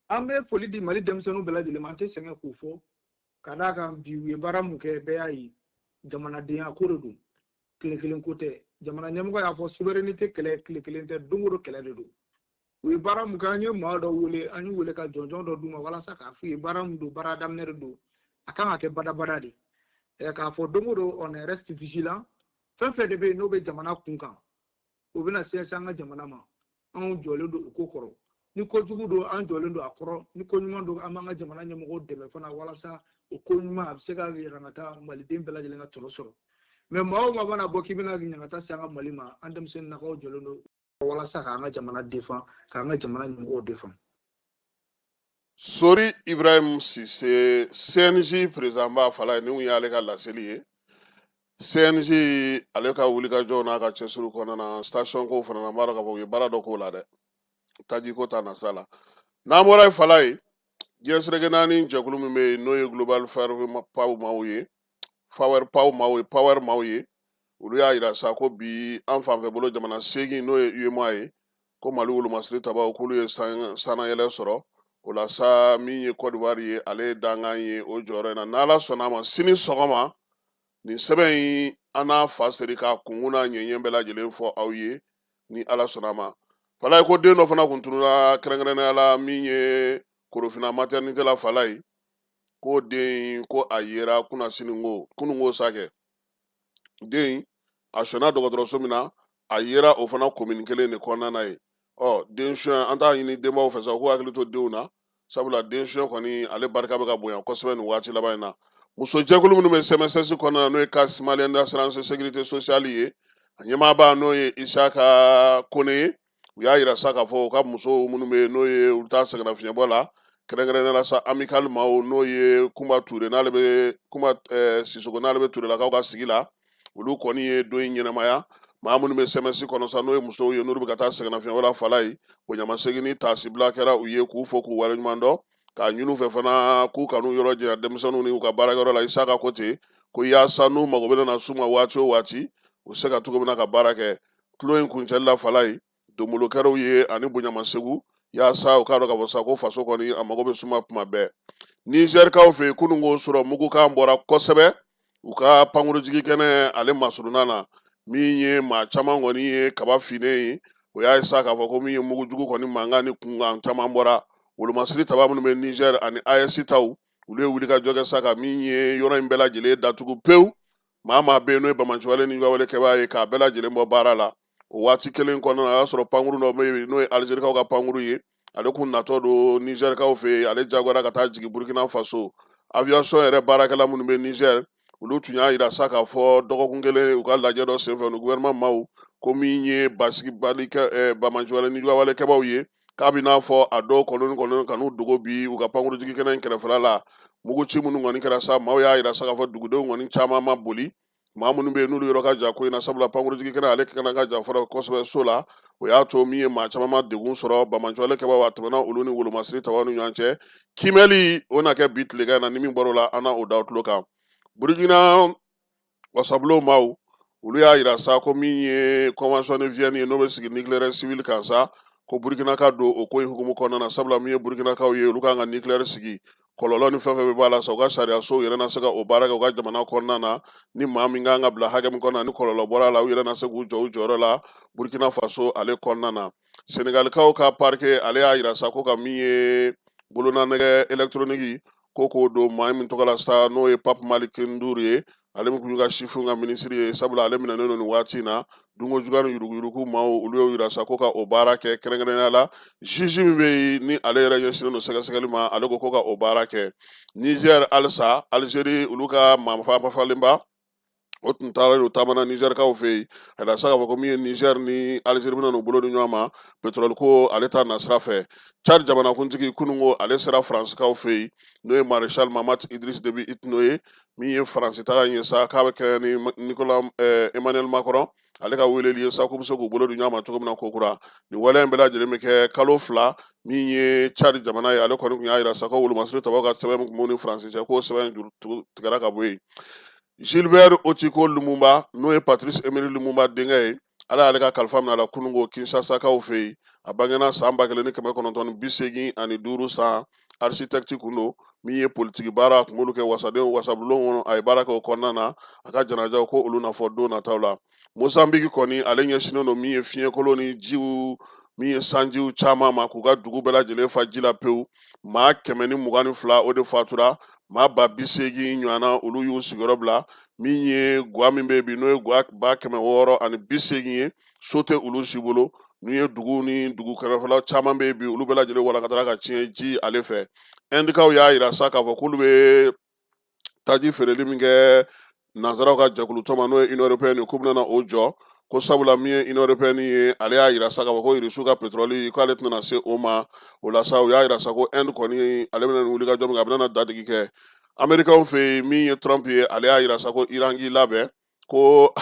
An bɛ foli di Mali denmisɛnninw bɛɛ lajɛlen ma, an tɛ sɛgɛn k'o fɔ, ka d'a kan bi u ye baara mun kɛ, bɛɛ y'a ye, jamanadenya ko de don, tile kelen ko tɛ. Jamana ɲɛmɔgɔ y'a fɔ, souveraineté kɛlɛ tile kelen tɛ, don o don kɛlɛ de don. U ye baara mun kɛ, an ye maa dɔ wele, an y'u wele ka jɔnjɔn dɔ d'u ma walasa k'a f'u ye baara mun don, baara daminɛ de don, a kan ka kɛ badabada de. K'a fɔ don o don, on reste vigilant. Fɛn fɛn de bɛ yen n'o bɛ jamana kun kan, o bɛna sinsin an ka jamana ma, anw jɔlen don o ko kɔrɔ. Ni kojugu don, an jɔlen don a kɔrɔ. Ni ko ɲuman don, an b'an ka jamana ɲɛmɔgɔw dɛmɛ fana walasa o ko ɲuman a bɛ se ka yɛlɛn ka taa maliden bɛɛ lajɛlen ka tɔnɔ sɔrɔ. Mais maa o maa mana bɔ k'i bɛna ɲangata se an ka Mali ma, an denmisɛnninnakaw jɔlen don walasa k'an ka jamana défend, k'an ka jamana ɲɛmɔgɔw défend. Sori Ibrahim Sise, CNJ président ba fala ye, nin kun y'ale ka laseli ye. CNJ ale ka wulikajɔw n'a ka cɛsiriw kɔnɔna na, station ko fana na, n b'a dɔn k'a fɔ u ye baara dɔ k'o la dɛ, taji ko ta nasira la. N'an bɔra yen, fala ye, diɲɛ seleke naani jɛkulu min bɛ yen, n'o ye Global Power maaw ye, Power maaw ye, Power maaw ye, olu y'a yira sa ko bi an fanfɛ bolo jamana 8, n'o ye UEMOA ye, ko Mali wolomasiri tabaw k'olu ye sannayɛlɛ sɔrɔ o la sa. Min ye Côte d'Ivoire ye, ale ye dankan ye o jɔyɔrɔ in na. N'Ala sɔnna a ma, sini sɔgɔma nin sɛbɛn in, an n'a fa seri k'a kunkun n'a ɲɛɲɛ bɛɛ lajɛlen fɔ aw ye, ni Ala sɔnna a ma. Falaye, ko den dɔ fana kun tununa, kɛrɛnkɛrɛnnenya la min ye Korofina maternité la. Falaye, ko den ko a yera kunasini ko kununko sa kɛ, den a sɔnna dɔgɔtɔrɔso min na, a yera o fana komini kelen de kɔnɔna na ye. Ɔ den suɲɛ, an t'a ɲini denbaw fɛ sa u k'u hakili to denw na, sabula den suɲɛ kɔni, ale barika bɛ ka bonya kosɛbɛ nin waati laban in na. Muso jɛkulu minnu bɛ CMSS kɔnɔna na, n'o ye Caisse malienne d'assurance sécurité sociale ye, a ɲɛmaaba n'o ye Isaka Kone ye, u y'a yira sa k'a fɔ u ka musow minnu bɛ yen, n'o ye olu ta sɛgɛnnafiɲɛbɔ la, kɛrɛnkɛrɛnnenya la sa amicale maaw, n'o ye Kunba Ture, n'ale bɛ Kunba Sisoko, n'ale bɛ Turelakaw ka sigi la, olu kɔni ye don in ɲɛnamaya. Maa minnu bɛ CMSS kɔnɔ sa, n'o ye musow ye, n'olu bɛ ka taa sɛgɛnnafiɲɛbɔ la, fala ye, bonyamasegin ni taasibila kɛra u ye, k'u fo k'u waleɲuman dɔn, k'a ɲini u fɛ fana k'u kan'u yɔrɔ janya denmisɛnninw ni u ka baarakɛyɔrɔ la. Isaka ko ten. Ko yaasa n'u mago bɛna na s'u ma waati o waati, u se ka cogo min na ka baara kɛ. Tulon in kuncɛli la, Falayi donbolo kɛr'u ye ani bonyamasegu, yaasa u k'a dɔn k'a fɔ sa ko faso kɔni a mago bɛ s'u ma tuma bɛɛ. Nizɛrikaw fɛ yen, kunun ko sɔrɔ mugukan bɔra kosɛbɛ u ka pankurujigi kɛnɛ ale masurunna na, min ye maa caman kɔni ye kaba finnen ye. O y'a ye sa k'a fɔ ko min ye mugujugu kɔni mankan ni kunkan caman bɔra. Wolomasiri taba minnu bɛ Nizɛri ani AES taw, olu ye wulikajɔ kɛ sa ka min ye yɔrɔ in bɛɛ lajɛlen datugu pewu. Maa maa bɛ yen n'o ye banbaanciwale ni juguyawale kɛbaa ye, k'a bɛɛ lajɛlen bɔ baara la. O waati kelen kɔnɔna na, o y'a sɔrɔ pankuru dɔ bɛ yen n'o ye Alizerikaw ka pankuru ye, ale kun natɔ don Nizɛrikaw fɛ yen, ale jagoyara ka taa jigin Burukina Faso. Aviation yɛrɛ baarakɛla minnu bɛ Nizɛri, olu tun y'a yira sa k'a fɔ dɔgɔkun kelen u ka lajɛ dɔ senfɛ ni gouvernement maaw, ko min ye basigibali kɛ banbaanciwale ni juguyawale kɛbaaw ye, k'a bɛ n'a fɔ a dɔw kɔnɔ kɔnɔ ka n'u dogo bi u ka pankurujigi kɛnɛ in kɛrɛfɛla la. Muguci minnu kɔni kɛra sa, maaw y'a yira sa k'a fɔ dugudenw kɔni caman ma boli, maa minnu bɛ yen n'olu yɔrɔ ka jan ko in na, sabula pankurujigi kɛnɛ ale kɛnɛ ka jan fɔlɔ kosɛbɛ so la. O y'a to min ye maa caman ma degun sɔrɔ. Banbaanciwale kɛbaaw, a tɛmɛna olu ni wolomasiri tabaw ni ɲɔgɔn cɛ. Kiimɛli o na kɛ bi tilegan na, ni min bɔr'o la, an na o da tulo kan. Burukina wasabulon maaw, olu y'a yira sa ko min ye convention de Vienne ye, n'o bɛ sigi nucléaire civil kan sa, ko Burukina ka don o ko in hukumu kɔnɔna na, sabula min ye Burukinakaw ye, olu kan ka nucléaire sigi, kɔlɔlɔ ni fɛn fɛn bɛ b'a la sa, u ka sariya sow yɛrɛ na se ka o baara kɛ u ka jamana kɔnɔna na. Ni maa min kan ka bila hakɛ min kɔnɔna, ni kɔlɔlɔ bɔra a la, u yɛrɛ na se k'u jɔ u jɔyɔrɔ la Burukina Faso ale kɔnɔna na. Senegalikaw ka parquet, ale y'a yira sa ko ka min ye bolonanɛgɛ électronique ko k'o don maa min tɔgɔ la sa, n'o ye Pape Malick Ndour ye, ale min kun y'u ka sifinw ka minisiri ye, sabula ale minɛnen don nin waati in na dunko juguya ni yuruguyurugu maaw, olu y'o yira sa ko ka o baara kɛ. Kɛrɛnkɛrɛnnenya la, juge min bɛ yen ni ale yɛrɛ ɲɛsinnen don sɛgɛsɛgɛli ma, ale ko ko ka o baara kɛ. Niger halisa, Algérie olu ka maa fafalenba o tun taara o taamana Nizɛrikaw fɛ yen, a yira sa k'a fɔ ko min ye Niger ni Algérie bɛna n'u bolo di ɲɔgɔn ma pétrole ko ale ta nasira fɛ. Tchad jamanakuntigi, kununko ale sera Faransikaw fɛ yen, n'o ye Maréchal Mahamat Idriss Déby Itno ye. Min ye Faransi taga in ye sa, k'a bɛ kɛ ni Nicolas Emmanuel Macron ale ka weleli ye sa, k'u bɛ se k'u bolo di ɲɔgɔn ma cogo min na kokura. Nin waleya in bɛɛ lajɛlen bɛ kɛ kalo 2. Min ye Tchad jamana ye, ale kɔni tun y'a yira sa ko wolomasiri tabaw ka sɛbɛn min tun b'u ni Faransi cɛ, k'o sɛbɛn juru tigɛra ka bɔ yen. Gilbert Otiko Lumumba, n'o ye Patrice Emery Lumumba denkɛ ye, Ala y'ale ka kalifa minɛ a la kununko Kinshasakaw fɛ yen. A bangena san 1985 san, architecte kun don. Min ye politiki baara, a kun b'olu kɛ wasaden wasabulon kɔnɔ, a ye baara kɛ o kɔnɔna na. A ka janajaw ko olu na fɔ don nataw la. Mozambique kɔni, ale ɲɛsinnen don min ye fiɲɛkolon ni jiw, min ye sanjiw caman ma, k'u ka dugu bɛɛ lajɛlen fa ji la pewu. Maa 122 o de fatura, maa 80 000 ɲɔgɔnna olu y'u sigiyɔrɔ bila. Min ye gwa min bɛ bi, n'o ye gwa 680 000 ye, so tɛ olu si bolo. N'u ye dugu ni dugu kɛrɛfɛla caman bɛ bi, olu bɛɛ lajɛlen walankatara ka tiɲɛ ji ale fɛ. Ɛndikaw y'a yira sa k'a fɔ k'olu bɛ taji feereli min kɛ nansaraw ka jɛkulu tɔn ma, n'o ye Union européenne ye, k'u bɛna o jɔ, ko sabula min ye Union européenne ye, ale y'a yira sa k'a fɔ ko Irisiw ka pétrole k'ale tɛna se o ma. O la sa, u y'a yira sa ko Inde kɔni, ale bɛna nin wulikajɔ min kɛ, a bɛna dadigi kɛ Amerikaw fɛ yen. Min ye Trump ye, ale y'a yira sa ko Iran k'i labɛn, ko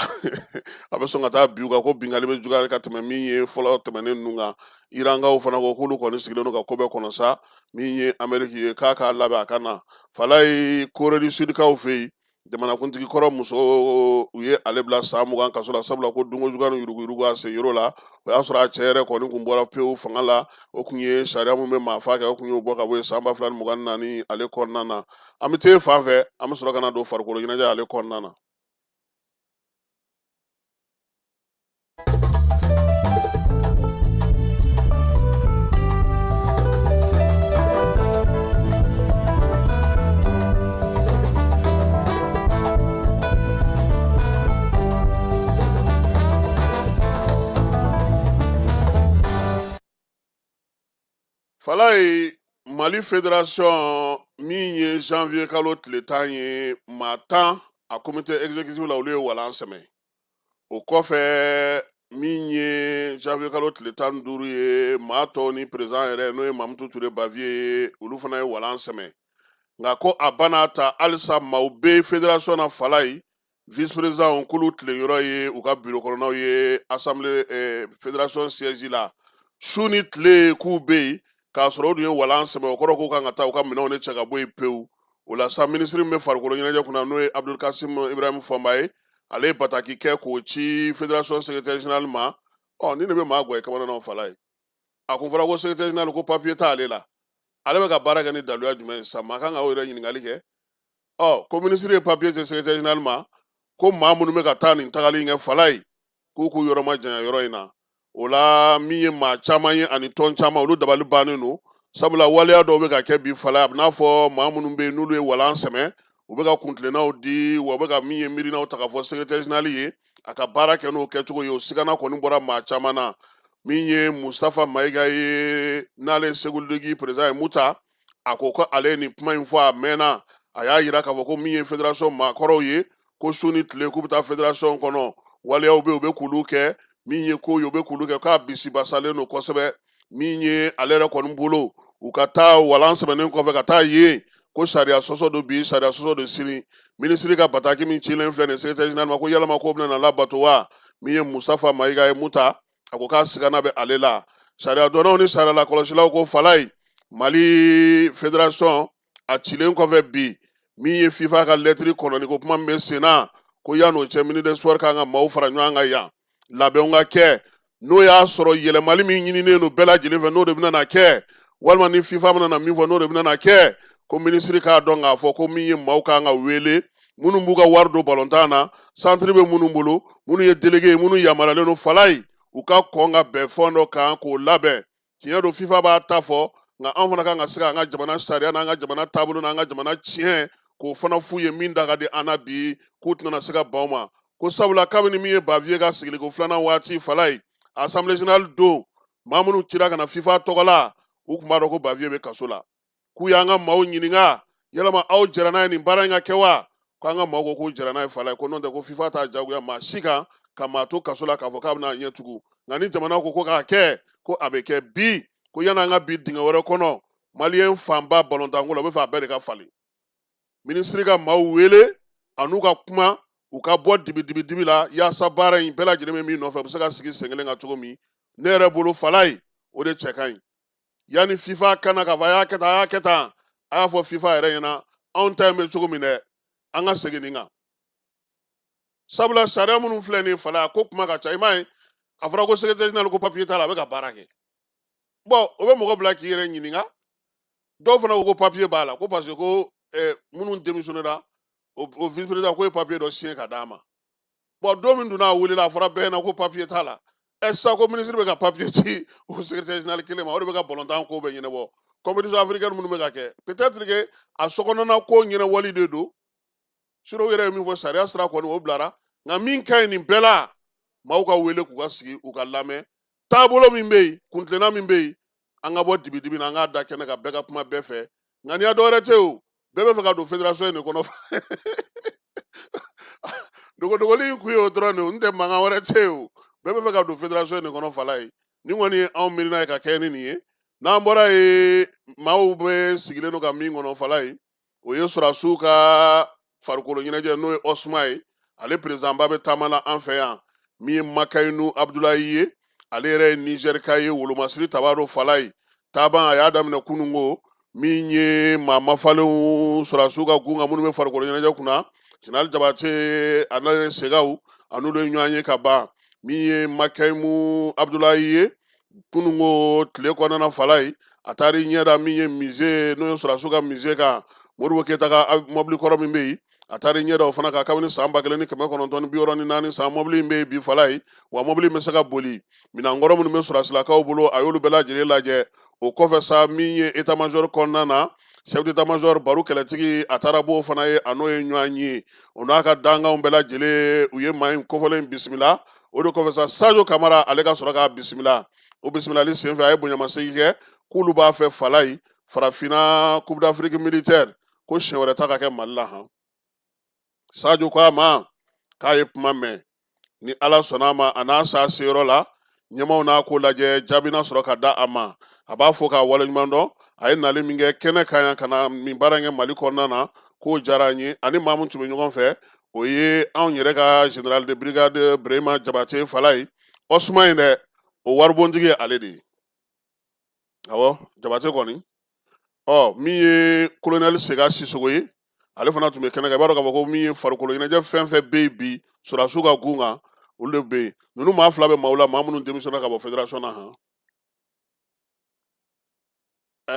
a bɛ sɔn ka taa bin u kan, ko binkanni bɛ juguya ka tɛmɛ min ye fɔlɔ tɛmɛnen ninnu kan. Irankaw fana ko k'olu kɔni sigilen don ka ko bɛɛ kɔnɔ sa. Min ye Ameriki ye, k'a k'a labɛn a ka na. Falayi, Corée du Sudkaw fɛ yen, jamanakuntigi kɔrɔ muso, u ye ale bila san 20 kaso la, sabula ko dunko juguya ni yuruguyurugu a sen yer'o la. O y'a sɔrɔ a cɛ yɛrɛ kɔni kun bɔra pewu fanga la. O kun ye sariya min bɛ maa fa kɛ, o kun y'o bɔ ka bɔ yen san 2024 ale kɔnɔna na. An bɛ t'e fan fɛ, an bɛ sɔrɔ ka na don farikolo ɲɛnajɛ ale kɔnɔna na. Falayi, Mali fédération, min ye janvier kalo tile 10 ye, maa 10 a comité exécutif la, olu ye walan sɛmɛ. O kɔfɛ, min ye janvier kalo tile 15 ye, maa tɔw ni président yɛrɛ, n'o ye Mamutu Ture Baviye ye, olu fana ye walan sɛmɛ. Nka ko a bana ta halisa maaw bɛ fédération na. Falayi, vice président k'olu tilenyɔrɔ ye u ka bureau kɔnɔnaw ye, assemblée fédération siège la, su ni tile k'u bɛ yen, k'a sɔrɔ u dun ye walan sɛmɛ. O kɔrɔ k'u kan ka taa u ka minɛnw de cɛ ka bɔ yen pewu. O la sa, minisiri min bɛ farikolo ɲɛnajɛ kunna, n'o ye Abdul Kasim Ibrahim Fɔnba ye, ale ye bataki kɛ k'o ci fédération secrétaire général ma. Ɔ, ni ne bɛ maa gɔ ye kamanaw fala ye, a kun fɔra ko secrétaire général ko papier t'ale la, ale bɛ ka baara kɛ ni daluya jumɛn ye sa? Maa kan ka o yɛrɛ ɲininkali kɛ. Ɔ, ko minisiri ye papier ci secrétaire général ma ko maa minnu bɛ ka taa nin tagali in kɛ fala ye, k'u k'u yɔrɔ majanya yɔrɔ in na. O la, min ye maa caman ye ani tɔn caman, olu dabali bannen don, sabula waleya dɔw bɛ ka kɛ bi fala, a bɛ n'a fɔ maa minnu bɛ yen n'olu ye walan sɛmɛ, u bɛ ka kuntilennaw di wa, u bɛ ka min ye miirinaw ta k'a fɔ secrétaire général ye a ka baara kɛ n'o kɛcogo ye. O sigana kɔni bɔra maa caman na. Min ye Mustafa Mayiga ye, n'ale ye Segu Ligue président ye, Muta, a ko ko ale ye nin kuma in fɔ a mɛnna. A y'a yira k'a fɔ ko min ye fédération maakɔrɔw ye, ko su ni tile k'u bɛ taa fédération kɔnɔ, waleyaw bɛ yen, u bɛ k'olu kɛ, min ye ko ye, u bɛ k'olu kɛ, k'a bisibasalen don kosɛbɛ. Min ye ale yɛrɛ kɔni bolo, u ka taa walan sɛmɛnen kɔfɛ ka taa yen, ko sariya sɔsɔ don bi, sariya sɔsɔ don sini. Minisiri ka bataki min cilen filɛ nin secrétaire général ma, ko yalama ko bɛna na labato wa? Min ye Mustafa Mayiga ye, Muta, a ko k'a sigana bɛ ale la. Sariya dɔnnaw ni sariya lakɔlɔsilaw ko falayi, Mali fédération a cilen kɔfɛ bi, min ye FIFA ka lɛtiri kɔnɔni ko kuma min bɛ sen na, ko yan'o cɛ, ministre des sports kan ka maaw fara ɲɔgɔn kan yan, labɛnw ka kɛ, n'o y'a sɔrɔ yɛlɛmali min ɲininen don bɛɛ lajɛlen fɛ, n'o de bɛna na kɛ, walima ni FIFA bɛna na min fɔ, n'o de bɛna na kɛ, ko minisiri k'a dɔn k'a fɔ ko min ye maaw kan ka wele, minnu b'u ka wari don balontan na, santiri bɛ minnu bolo, minnu ye délégué ye, minnu yamaruyalen don falayi, u ka kɔn ka bɛn fɛn dɔ kan k'o labɛn. Tiɲɛ don, FIFA b'a ta fɔ, nka anw fana kan ka se k'an ka jamana sariya n'an ka jamana taabolo n'an ka jamana tiɲɛ k'o fana f'u ye min da ka di an na bi, k'u tɛna se ka ban o ma, ko sabula kabini min ye Bavieux ka sigiliko filanan waati falayi, assemblée générale don, maa minnu cira ka na FIFA tɔgɔ la, u tun b'a dɔn ko Bavieux bɛ kaso la, k'u y'an ka maaw ɲininka yalama aw jɛra n'a ye nin baara in ka kɛ wa? K'an ka maaw ko k'u jɛra n'a ye falayi, ko n'o tɛ ko FIFA t'a jagoya maa si kan ka maa to kaso la k'a fɔ k'a bɛna ɲɛ tugun, nka ni jamana ko ko k'a kɛ, ko a bɛ kɛ bi. Ko yan'an ka bi dingɛ wɛrɛ kɔnɔ, maliyɛn fanba balontanko la, u bɛ fɛ a bɛɛ de ka falen. Minisiri ka maaw wele an'u ka kuma, u ka bɔ dibi dibi la, yaasa baara in bɛɛ lajɛlen bɛ min nɔfɛ, u bɛ se ka sigi sen kelen kan cogo min. Ne yɛrɛ bolo falayi, o de cɛ ka ɲi. Yanni FIFA ka na k'a fɔ a y'a kɛ tan, a y'a kɛ tan, a y'a fɔ FIFA yɛrɛ ɲɛna anw ta in bɛ cogo min dɛ, an ka segin nin kan, sabula sariya minnu filɛ nin ye fala, ko kuma ka ca. I m'a ye, a fɔra ko secrétaire général ko papier t'a la, a bɛ ka baara kɛ. Bon, o bɛ mɔgɔ bila k'i yɛrɛ ɲininka. Dɔw fana ko ko papier b'a la, ko parce que ko minnu démissionnera, o vice président ko ye papier dɔ signé ka d'a ma. Bon, don min donna a welela, a fɔra bɛɛ ɲɛna ko papier t'a la. Ɛ, sisan ko ministre bɛ ka papier ci o secrétaire général kelen ma, o de bɛ ka balontan ko bɛɛ ɲɛnabɔ, compétition africaine minnu bɛ ka kɛ. Peut-être que a sokɔnɔna ko ɲɛnabɔli de don, sinon u yɛrɛ ye min fɔ sariya sira kɔni, o bilara. Nka min ka ɲi nin bɛɛ la, maaw ka wele k'u ka sigi, u ka lamɛn taabolo min bɛ yen, kuntilenna min bɛ yen, an ka bɔ dibi dibi na, an k'a da kɛnɛ kan, bɛɛ ka kuma bɛɛ fɛ. Ŋaniya dɔwɛrɛ tɛ o, bɛɛ bɛ fɛ ka don fédération in de kɔnɔ. Dogodogoli in kun ye o dɔrɔn de ye, n tɛ mankan wɛrɛ tɛ yen o, bɛɛ bɛ fɛ ka don fédération in de kɔnɔ fala ye. Nin kɔni ye anw miirina ye ka kɛ ni nin ye. N'an bɔra yen, maaw bɛ sigilen don ka min kɔnɔ fala ye, o ye sɔrɔdasiw ka farikolo ɲɛnajɛ, n'o ye USMA ye, ale perezidanba bɛ taama la an fɛ yan. Min ye Makayinu Abudulayi ye, ale yɛrɛ ye Nizɛrika ye, wolomasiri taba don fala ye. Taama a y'a daminɛ kununko, min ye maa mafalenw sɔrɔdasiw ka gun kan minnu bɛ farikolo ɲɛnajɛ kunna, général Jabate a n'ale Segaw, a n'olu ye ɲɔgɔn ye ka ban. Min ye Makayimu Abudulayi ye, kununko tile kɔnɔna fala ye, a taara i ɲɛ da min ye musée, n'o ye sɔrɔdasiw ka musée kan, Modibo Keyita ka mɔbili kɔrɔ min bɛ yen, a taara i ɲɛ da o fana kan. Kabini san 1964 san, mɔbili in bɛ yen bi fala ye, wa mɔbili in bɛ se ka boli. Minɛnkɔrɔ minnu bɛ sɔrɔdasilakaw bolo, a y'olu bɛɛ lajɛlen lajɛ. O kɔfɛ sa, min ye état major kɔnɔna na, chef d'état major Baru Kɛlɛtigi, a taara b'o fana ye, a n'o ye ɲɔgɔn ye, o n'a ka dankanw bɛɛ lajɛlen, u ye maa in kofɔlen in bisimila. O de kɔfɛ sa, Sajo Kamara, ale ka sɔrɔ k'a bisimila. O bisimilali senfɛ, a ye bonyamasegin kɛ k'olu b'a fɛ falayi, farafinna Coupe d'Afrique militaire, ko siɲɛ wɛrɛ ta ka kɛ Mali la han. Sajo ko a ma k'a ye kuma mɛn, ni Ala sɔnna a ma, a n'a sa seyɔrɔ la, ɲɛmaaw n'a ko lajɛ, jaabi na sɔrɔ ka da a ma. A b'a fɔ k'a waleɲuman dɔn, a ye nali min kɛ kɛnɛ kan yan ka na min baara in kɛ Mali kɔnɔna na, k'o diyara an ye. Ani maa min tun bɛ ɲɔgɔn fɛ, o ye anw yɛrɛ ka général de brigade Birema Jabate falayi. USMA in dɛ, o waribontigi ye ale de ye. Awɔ, Jabate kɔni. Ɔ, min ye colonel Sega Sisogo ye. Ale fana tun bɛ kɛnɛ kan. I b'a dɔn k'a fɔ ko min ye farikolo ɲɛnajɛ fɛn fɛn bɛ yen bi, sɔrɔdasiw ka gun kan, olu de bɛ yen. Ninnu maa fila bɛ maaw la, maa minnu démissionné ka bɔ fédération na. Han,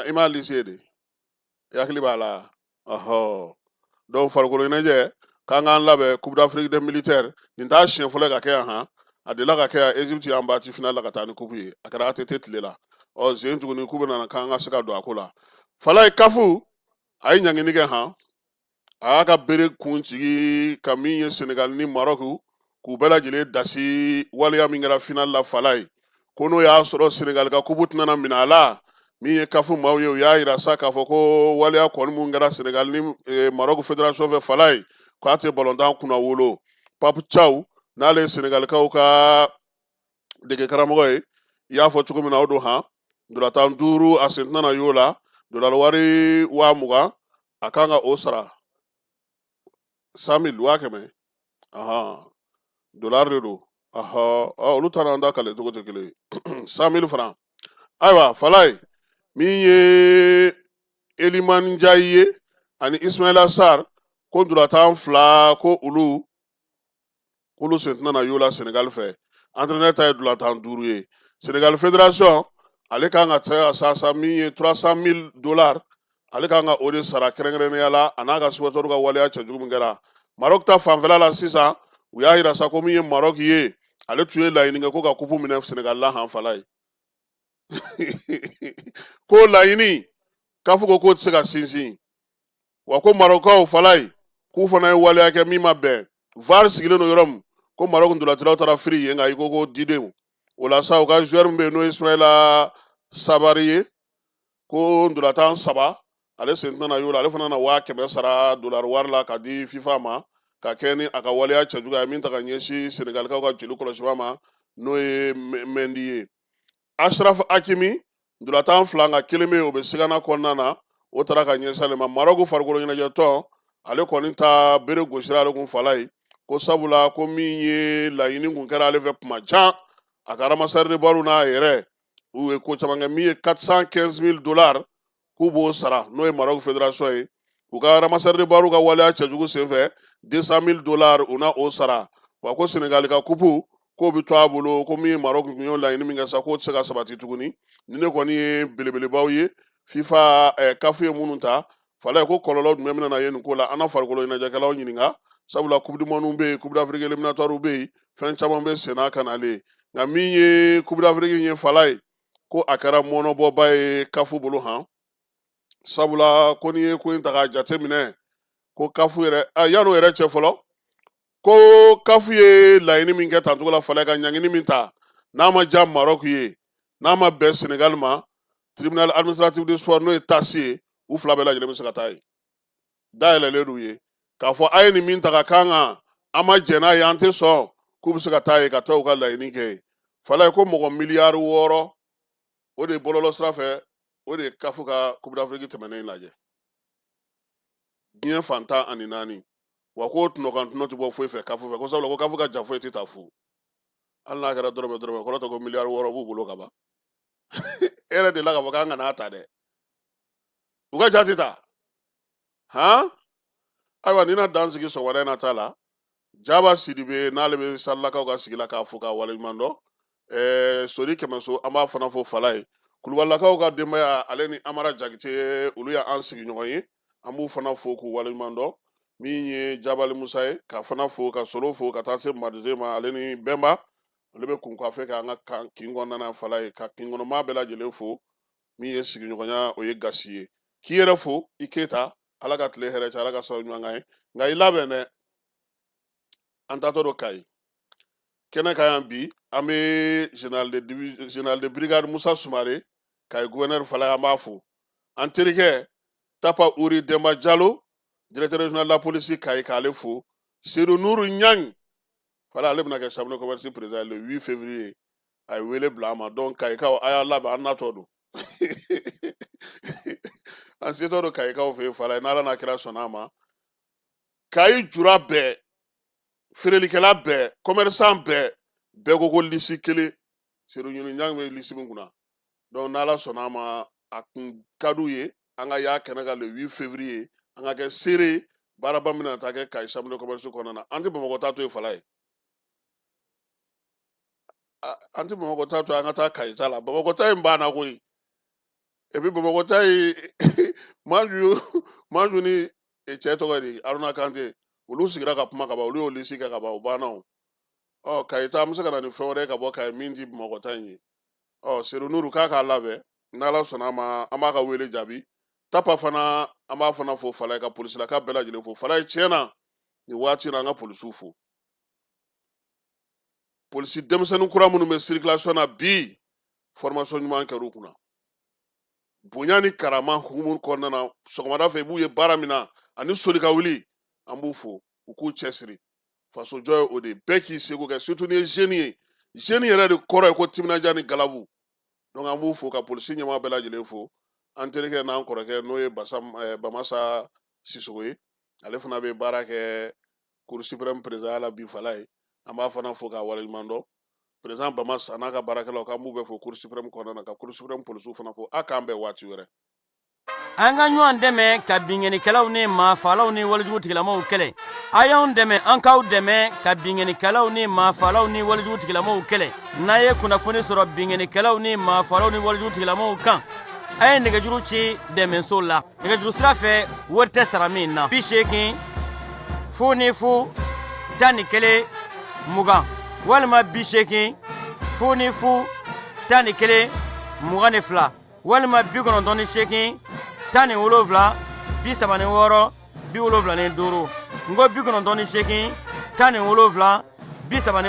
i m'a liste ye de, i hakili b'a la. Ɔhɔ, donc farikolo ɲɛnajɛ k'an k'an labɛn Coupe d'Afrique des militaires. Nin t'a siɲɛ fɔlɔ ye ka kɛ yan. Han, a delila ka kɛ yan, Égypte y'an battu finale la ka taa ni coupe ye. A kɛra ATT tile la. Ɔ, zen tuguni k'u bɛ nana k'an ka se ka don a ko la. Falaye, CAF a ye ɲangini kɛ. Han, a y'a ka bere kun jigi ka min ye Senegal ni Maroc, k'u bɛɛ lajɛlen dasi waleya min kɛra finale la. Falaye ko n'o y'a sɔrɔ Senegal ka kupu tɛna minɛ a la. Min ye CAF maaw ye, u y'a yira sa k'a fɔ ko waleya kɔni mun kɛra Senegal ni Maroc fédération fɛ, Falaye k'a tɛ balontan kunna wolo. Pape Thiaw, n'ale ye Senegalikaw ka dege karamɔgɔ ye, i y'a fɔ cogo min na, o don. Han, ntolatan 5, a sen tɛna y'o la. Dolari wari 20,000, a kan ka o sara. 100 000, 100,000, ahan, dolari de don. Ahɔ, olu ta n'an ta kale cogo tɛ kelen ye. 100 000 francs. Ayiwa Falaye, min ye Eliman Njayi ye ani Ismaila Sarr, ko ntolatan 2, ko olu k'olu sen tɛna y'o la Senegal fɛ. Entraîneur ta ye ntolatan 5 ye. Senegal fédération, ale kan ka taa sasa min ye 300 000 dollars, ale kan ka o de sara kɛrɛnkɛrɛnnenya la, a n'a ka supporter ka waleya cɛjugu min kɛra. Maroc ta fanfɛla la sisan, u y'a yira sa ko min ye Maroc ye, ale tun ye laɲini kɛ ko ka kupu minɛ Senegal la. Han Falaye, ko laɲini k'a fɔ ko k'o tɛ se ka sinsin wa. Ko Marɔkaw, Falaye, k'u fana ye waleya kɛ min ma bɛn. VAR sigilen don yɔrɔ min, ko Marɔk ntolacilaw taara firi yen nka i ko ko didenw. O la sa, u ka joueur min bɛ yen, n'o ye Ismaila Sabari ye, ko ntolatan 3, ale sen tɛna y'o la. Ale fana na 100,000 sara dolari wari la ka di FIFA ma, ka kɛ ni a ka waleya cɛjugu ye min ta ka ɲɛsin Senegalikaw ka jeli kɔlɔsiba ma, n'o ye Mendy ye. Ashraf Hakimi, ntolatan 2, nka kelen bɛ yen, o bɛ sigana kɔnɔna na, o taara ka ɲɛsin ale ma. Marɔku farikolo ɲɛnajɛ tɔn, ale kɔni ta bere gosira ale kun Falaye, ko sabula ko min ye laɲini kun kɛra ale fɛ kuma jan, a ka ramasseur de balle n'a yɛrɛ, u ye ko caman kɛ. Min ye 415 000 dollars, k'u b'o sara, n'o ye Maroc fédération ye. U ka ramasseur de balle ka waleya cɛjugu senfɛ, 200 000 dollars, u na o sara wa. Ko Senegal ka kupu, k'o bɛ to a bolo. Ko min ye Maroc kun y'o laɲini min kɛ sa, k'o tɛ se ka sabati tuguni. Ni ne kɔni ye belebelebaw ye FIFA, CAF ye minnu ta Falaye, ko kɔlɔlɔ jumɛn bɛna na ye nin ko la? An na farikolo ɲɛnajɛkɛlaw ɲininka, sabula coupe du monde bɛ yen, coupe d'Afrique éliminatoire bɛ yen, fɛn caman bɛ senna ka nalen. Nka min ye coupe d'Afrique ye, Falaye, ko a kɛra mɔnɔbɔba ye CAF bolo. Han, sabula ko n'i ye ko in ta k'a jateminɛ, ko CAF yɛrɛ, yan'o yɛrɛ cɛ fɔlɔ, ko CAF ye laɲini min kɛ tancogo la, Falaye, ka ɲangini min ta, n'a ma diya Maroc ye, n'a ma bɛn Senegal ma, tribunal administratif de sport, n'o ye TAS ye, u fila bɛɛ lajɛlen bɛ se ka taa yen. Dayɛlɛlen d'u ye k'a fɔ a ye nin min ta ka kan kan, an ma jɛn n'a ye, an tɛ sɔn, k'u bɛ se ka taa yen ka taa u ka laɲini kɛ yen. Falaye, ko mɔgɔ miliyari 6, o de ye bɔlɔlɔ sira fɛ, o de ye CAF ka coupe d'Afrique tɛmɛnen lajɛ diɲɛ fan 14. Wa ko tɔnɔkan tɔnɔ tɛ bɔ foyi fɛ CAF fɛ, ko sabula ko CAF ka ja foyi tɛ taa fu, hali n'a kɛra dɔrɔmɛ dɔrɔmɛ. Kɔrɔ tɛ ko miliyari 6 b'u bolo ka ban. E yɛrɛ delila k'a fɔ k'an kana ta dɛ, u ka ja tɛ taa. Han, ayiwa, ni na dan sigi sɔgɔmada in na ta la. Jaba Sidibe, n'ale bɛ Salilakaw ka sigi la, k'a fo k'a waleɲuman dɔn. Sori Kɛmɛso, an b'a fana fo Falaye. Kulubalilakaw ka denbaya, ale ni Amara Jakite, olu y'an sigiɲɔgɔn ye, an b'u fana fo k'u waleɲuman dɔn. Min ye Jabali Musa ye, k'a fana fo, ka Solo fo, ka taa se Madize ma, ale ni Bɛnba, olu bɛ kun kafe kɛ an ka kin kɔnɔna na Falaye, ka kin kɔnɔmaa bɛɛ lajɛlen fo. Min ye sigiɲɔgɔnya, o ye gasi ye. K'i yɛrɛ fo, i Keyita, Ala ka tile hɛrɛ cɛ, Ala ka sababu ɲuman k'an ye. Nka i labɛn dɛ, an taatɔ don Kayi kɛnɛ kan yan bi. An bɛ général de brigade Musa Sumare, Kayi gouverneur Falaye, an b'a fo. An terikɛ Tapa Uri Denba Jalo, directeur régional de la police Kayi, k'ale fo. Seydou Nuru Ɲang Falaye, ale bɛna kɛ chambre de commerce président le 8 février, a ye wele bila an ma. Donc Kayikaw, a y'a labɛn, an natɔ don, an setɔ don Kayikaw fɛ yen Falaye, n'Ala n'a kira sɔnna a ma. Kayi jura bɛɛ, feerelikɛla bɛɛ, commerçant bɛɛ, bɛɛ ko ko liste kelen, Seydou Nuru Ɲang bɛ liste min kunna. Donc n'Ala sɔnna a ma, a kun ka d'u ye an ka y'a kɛnɛ kan le 8 février, an ka kɛ seere. Baaraba min bɛna taa kɛ Kayi chambre de commerce kɔnɔna na, an tɛ Bamakɔ ta to yen fala ye, an tɛ Bamakɔ ta to yen, an ka taa Kayi ta la. Bamakɔ ta in banna koyi. Et puis Bamakɔ ta in, Maju Maju ni cɛ tɔgɔ de Aruna Kante, olu sigira ka kuma ka ban, olu y'o lisi kɛ ka ban, o banna. O ɔ Kayi ta, an bɛ se ka na ni fɛn wɛrɛ ye ka bɔ Kayi min ti Bamakɔ ta in ye. Ɔ Sedu Nuru k'a k'a labɛn, n'Ala sɔnna a ma, an b'a ka wele jaabi. Tapa fana, an b'a fana fo Falaye, ka polisilaka bɛɛ lajɛlen fo Falaye. Tiɲɛ na, nin waati in na, an ka polisiw fo, polisi denmisɛnnin kura minnu bɛ circulation na bi, formation ɲuman kɛr'u kunna bonya ni karama hukumu kɔnɔna na. Sɔgɔmada fɛ, i b'u ye baara min na ani soli ka wuli, an b'u fo, u k'u cɛsiri. Fasojɔ ye o de ye, bɛɛ k'i seko kɛ, surtout n'i ye jeune ye. Jeune yɛrɛ de kɔrɔ ye ko timinandiya ni galabu. Donc an b'u fo, ka polisi ɲɛmaa bɛɛ lajɛlen fo. An terikɛ n'an kɔrɔkɛ, n'o ye Basa Bamasa Sisogo ye, ale fana bɛ baara kɛ Cour suprême président la bi Fala ye, an b'a fana fo k'a waleɲuman dɔn. Président Bamasa n'a ka baarakɛlaw, k'an b'u bɛɛ fo Cour suprême kɔnɔna na, ka Cour suprême polisiw fana fo. A k'an bɛn waati wɛrɛ. An ka ɲɔgɔn dɛmɛ ka binkannikɛlaw ni maafaalaw ni walejugu tigilamaw kɛlɛ. A y'anw dɛmɛ, an k'aw dɛmɛ ka binkannikɛlaw ni maafaalaw ni walejugu tigilamaw kɛlɛ. N'a ye kunnafoni sɔrɔ binkannikɛlaw ni maafaalaw ni walejugu tigilamaw kan, a ye nɛgɛjuru ci dɛmɛso la nɛgɛjuru sira fɛ, wari tɛ sara min na: 80 00 11 20 walima 80 00 11 22 walima 98 17 36 75. N ko 98 17 30.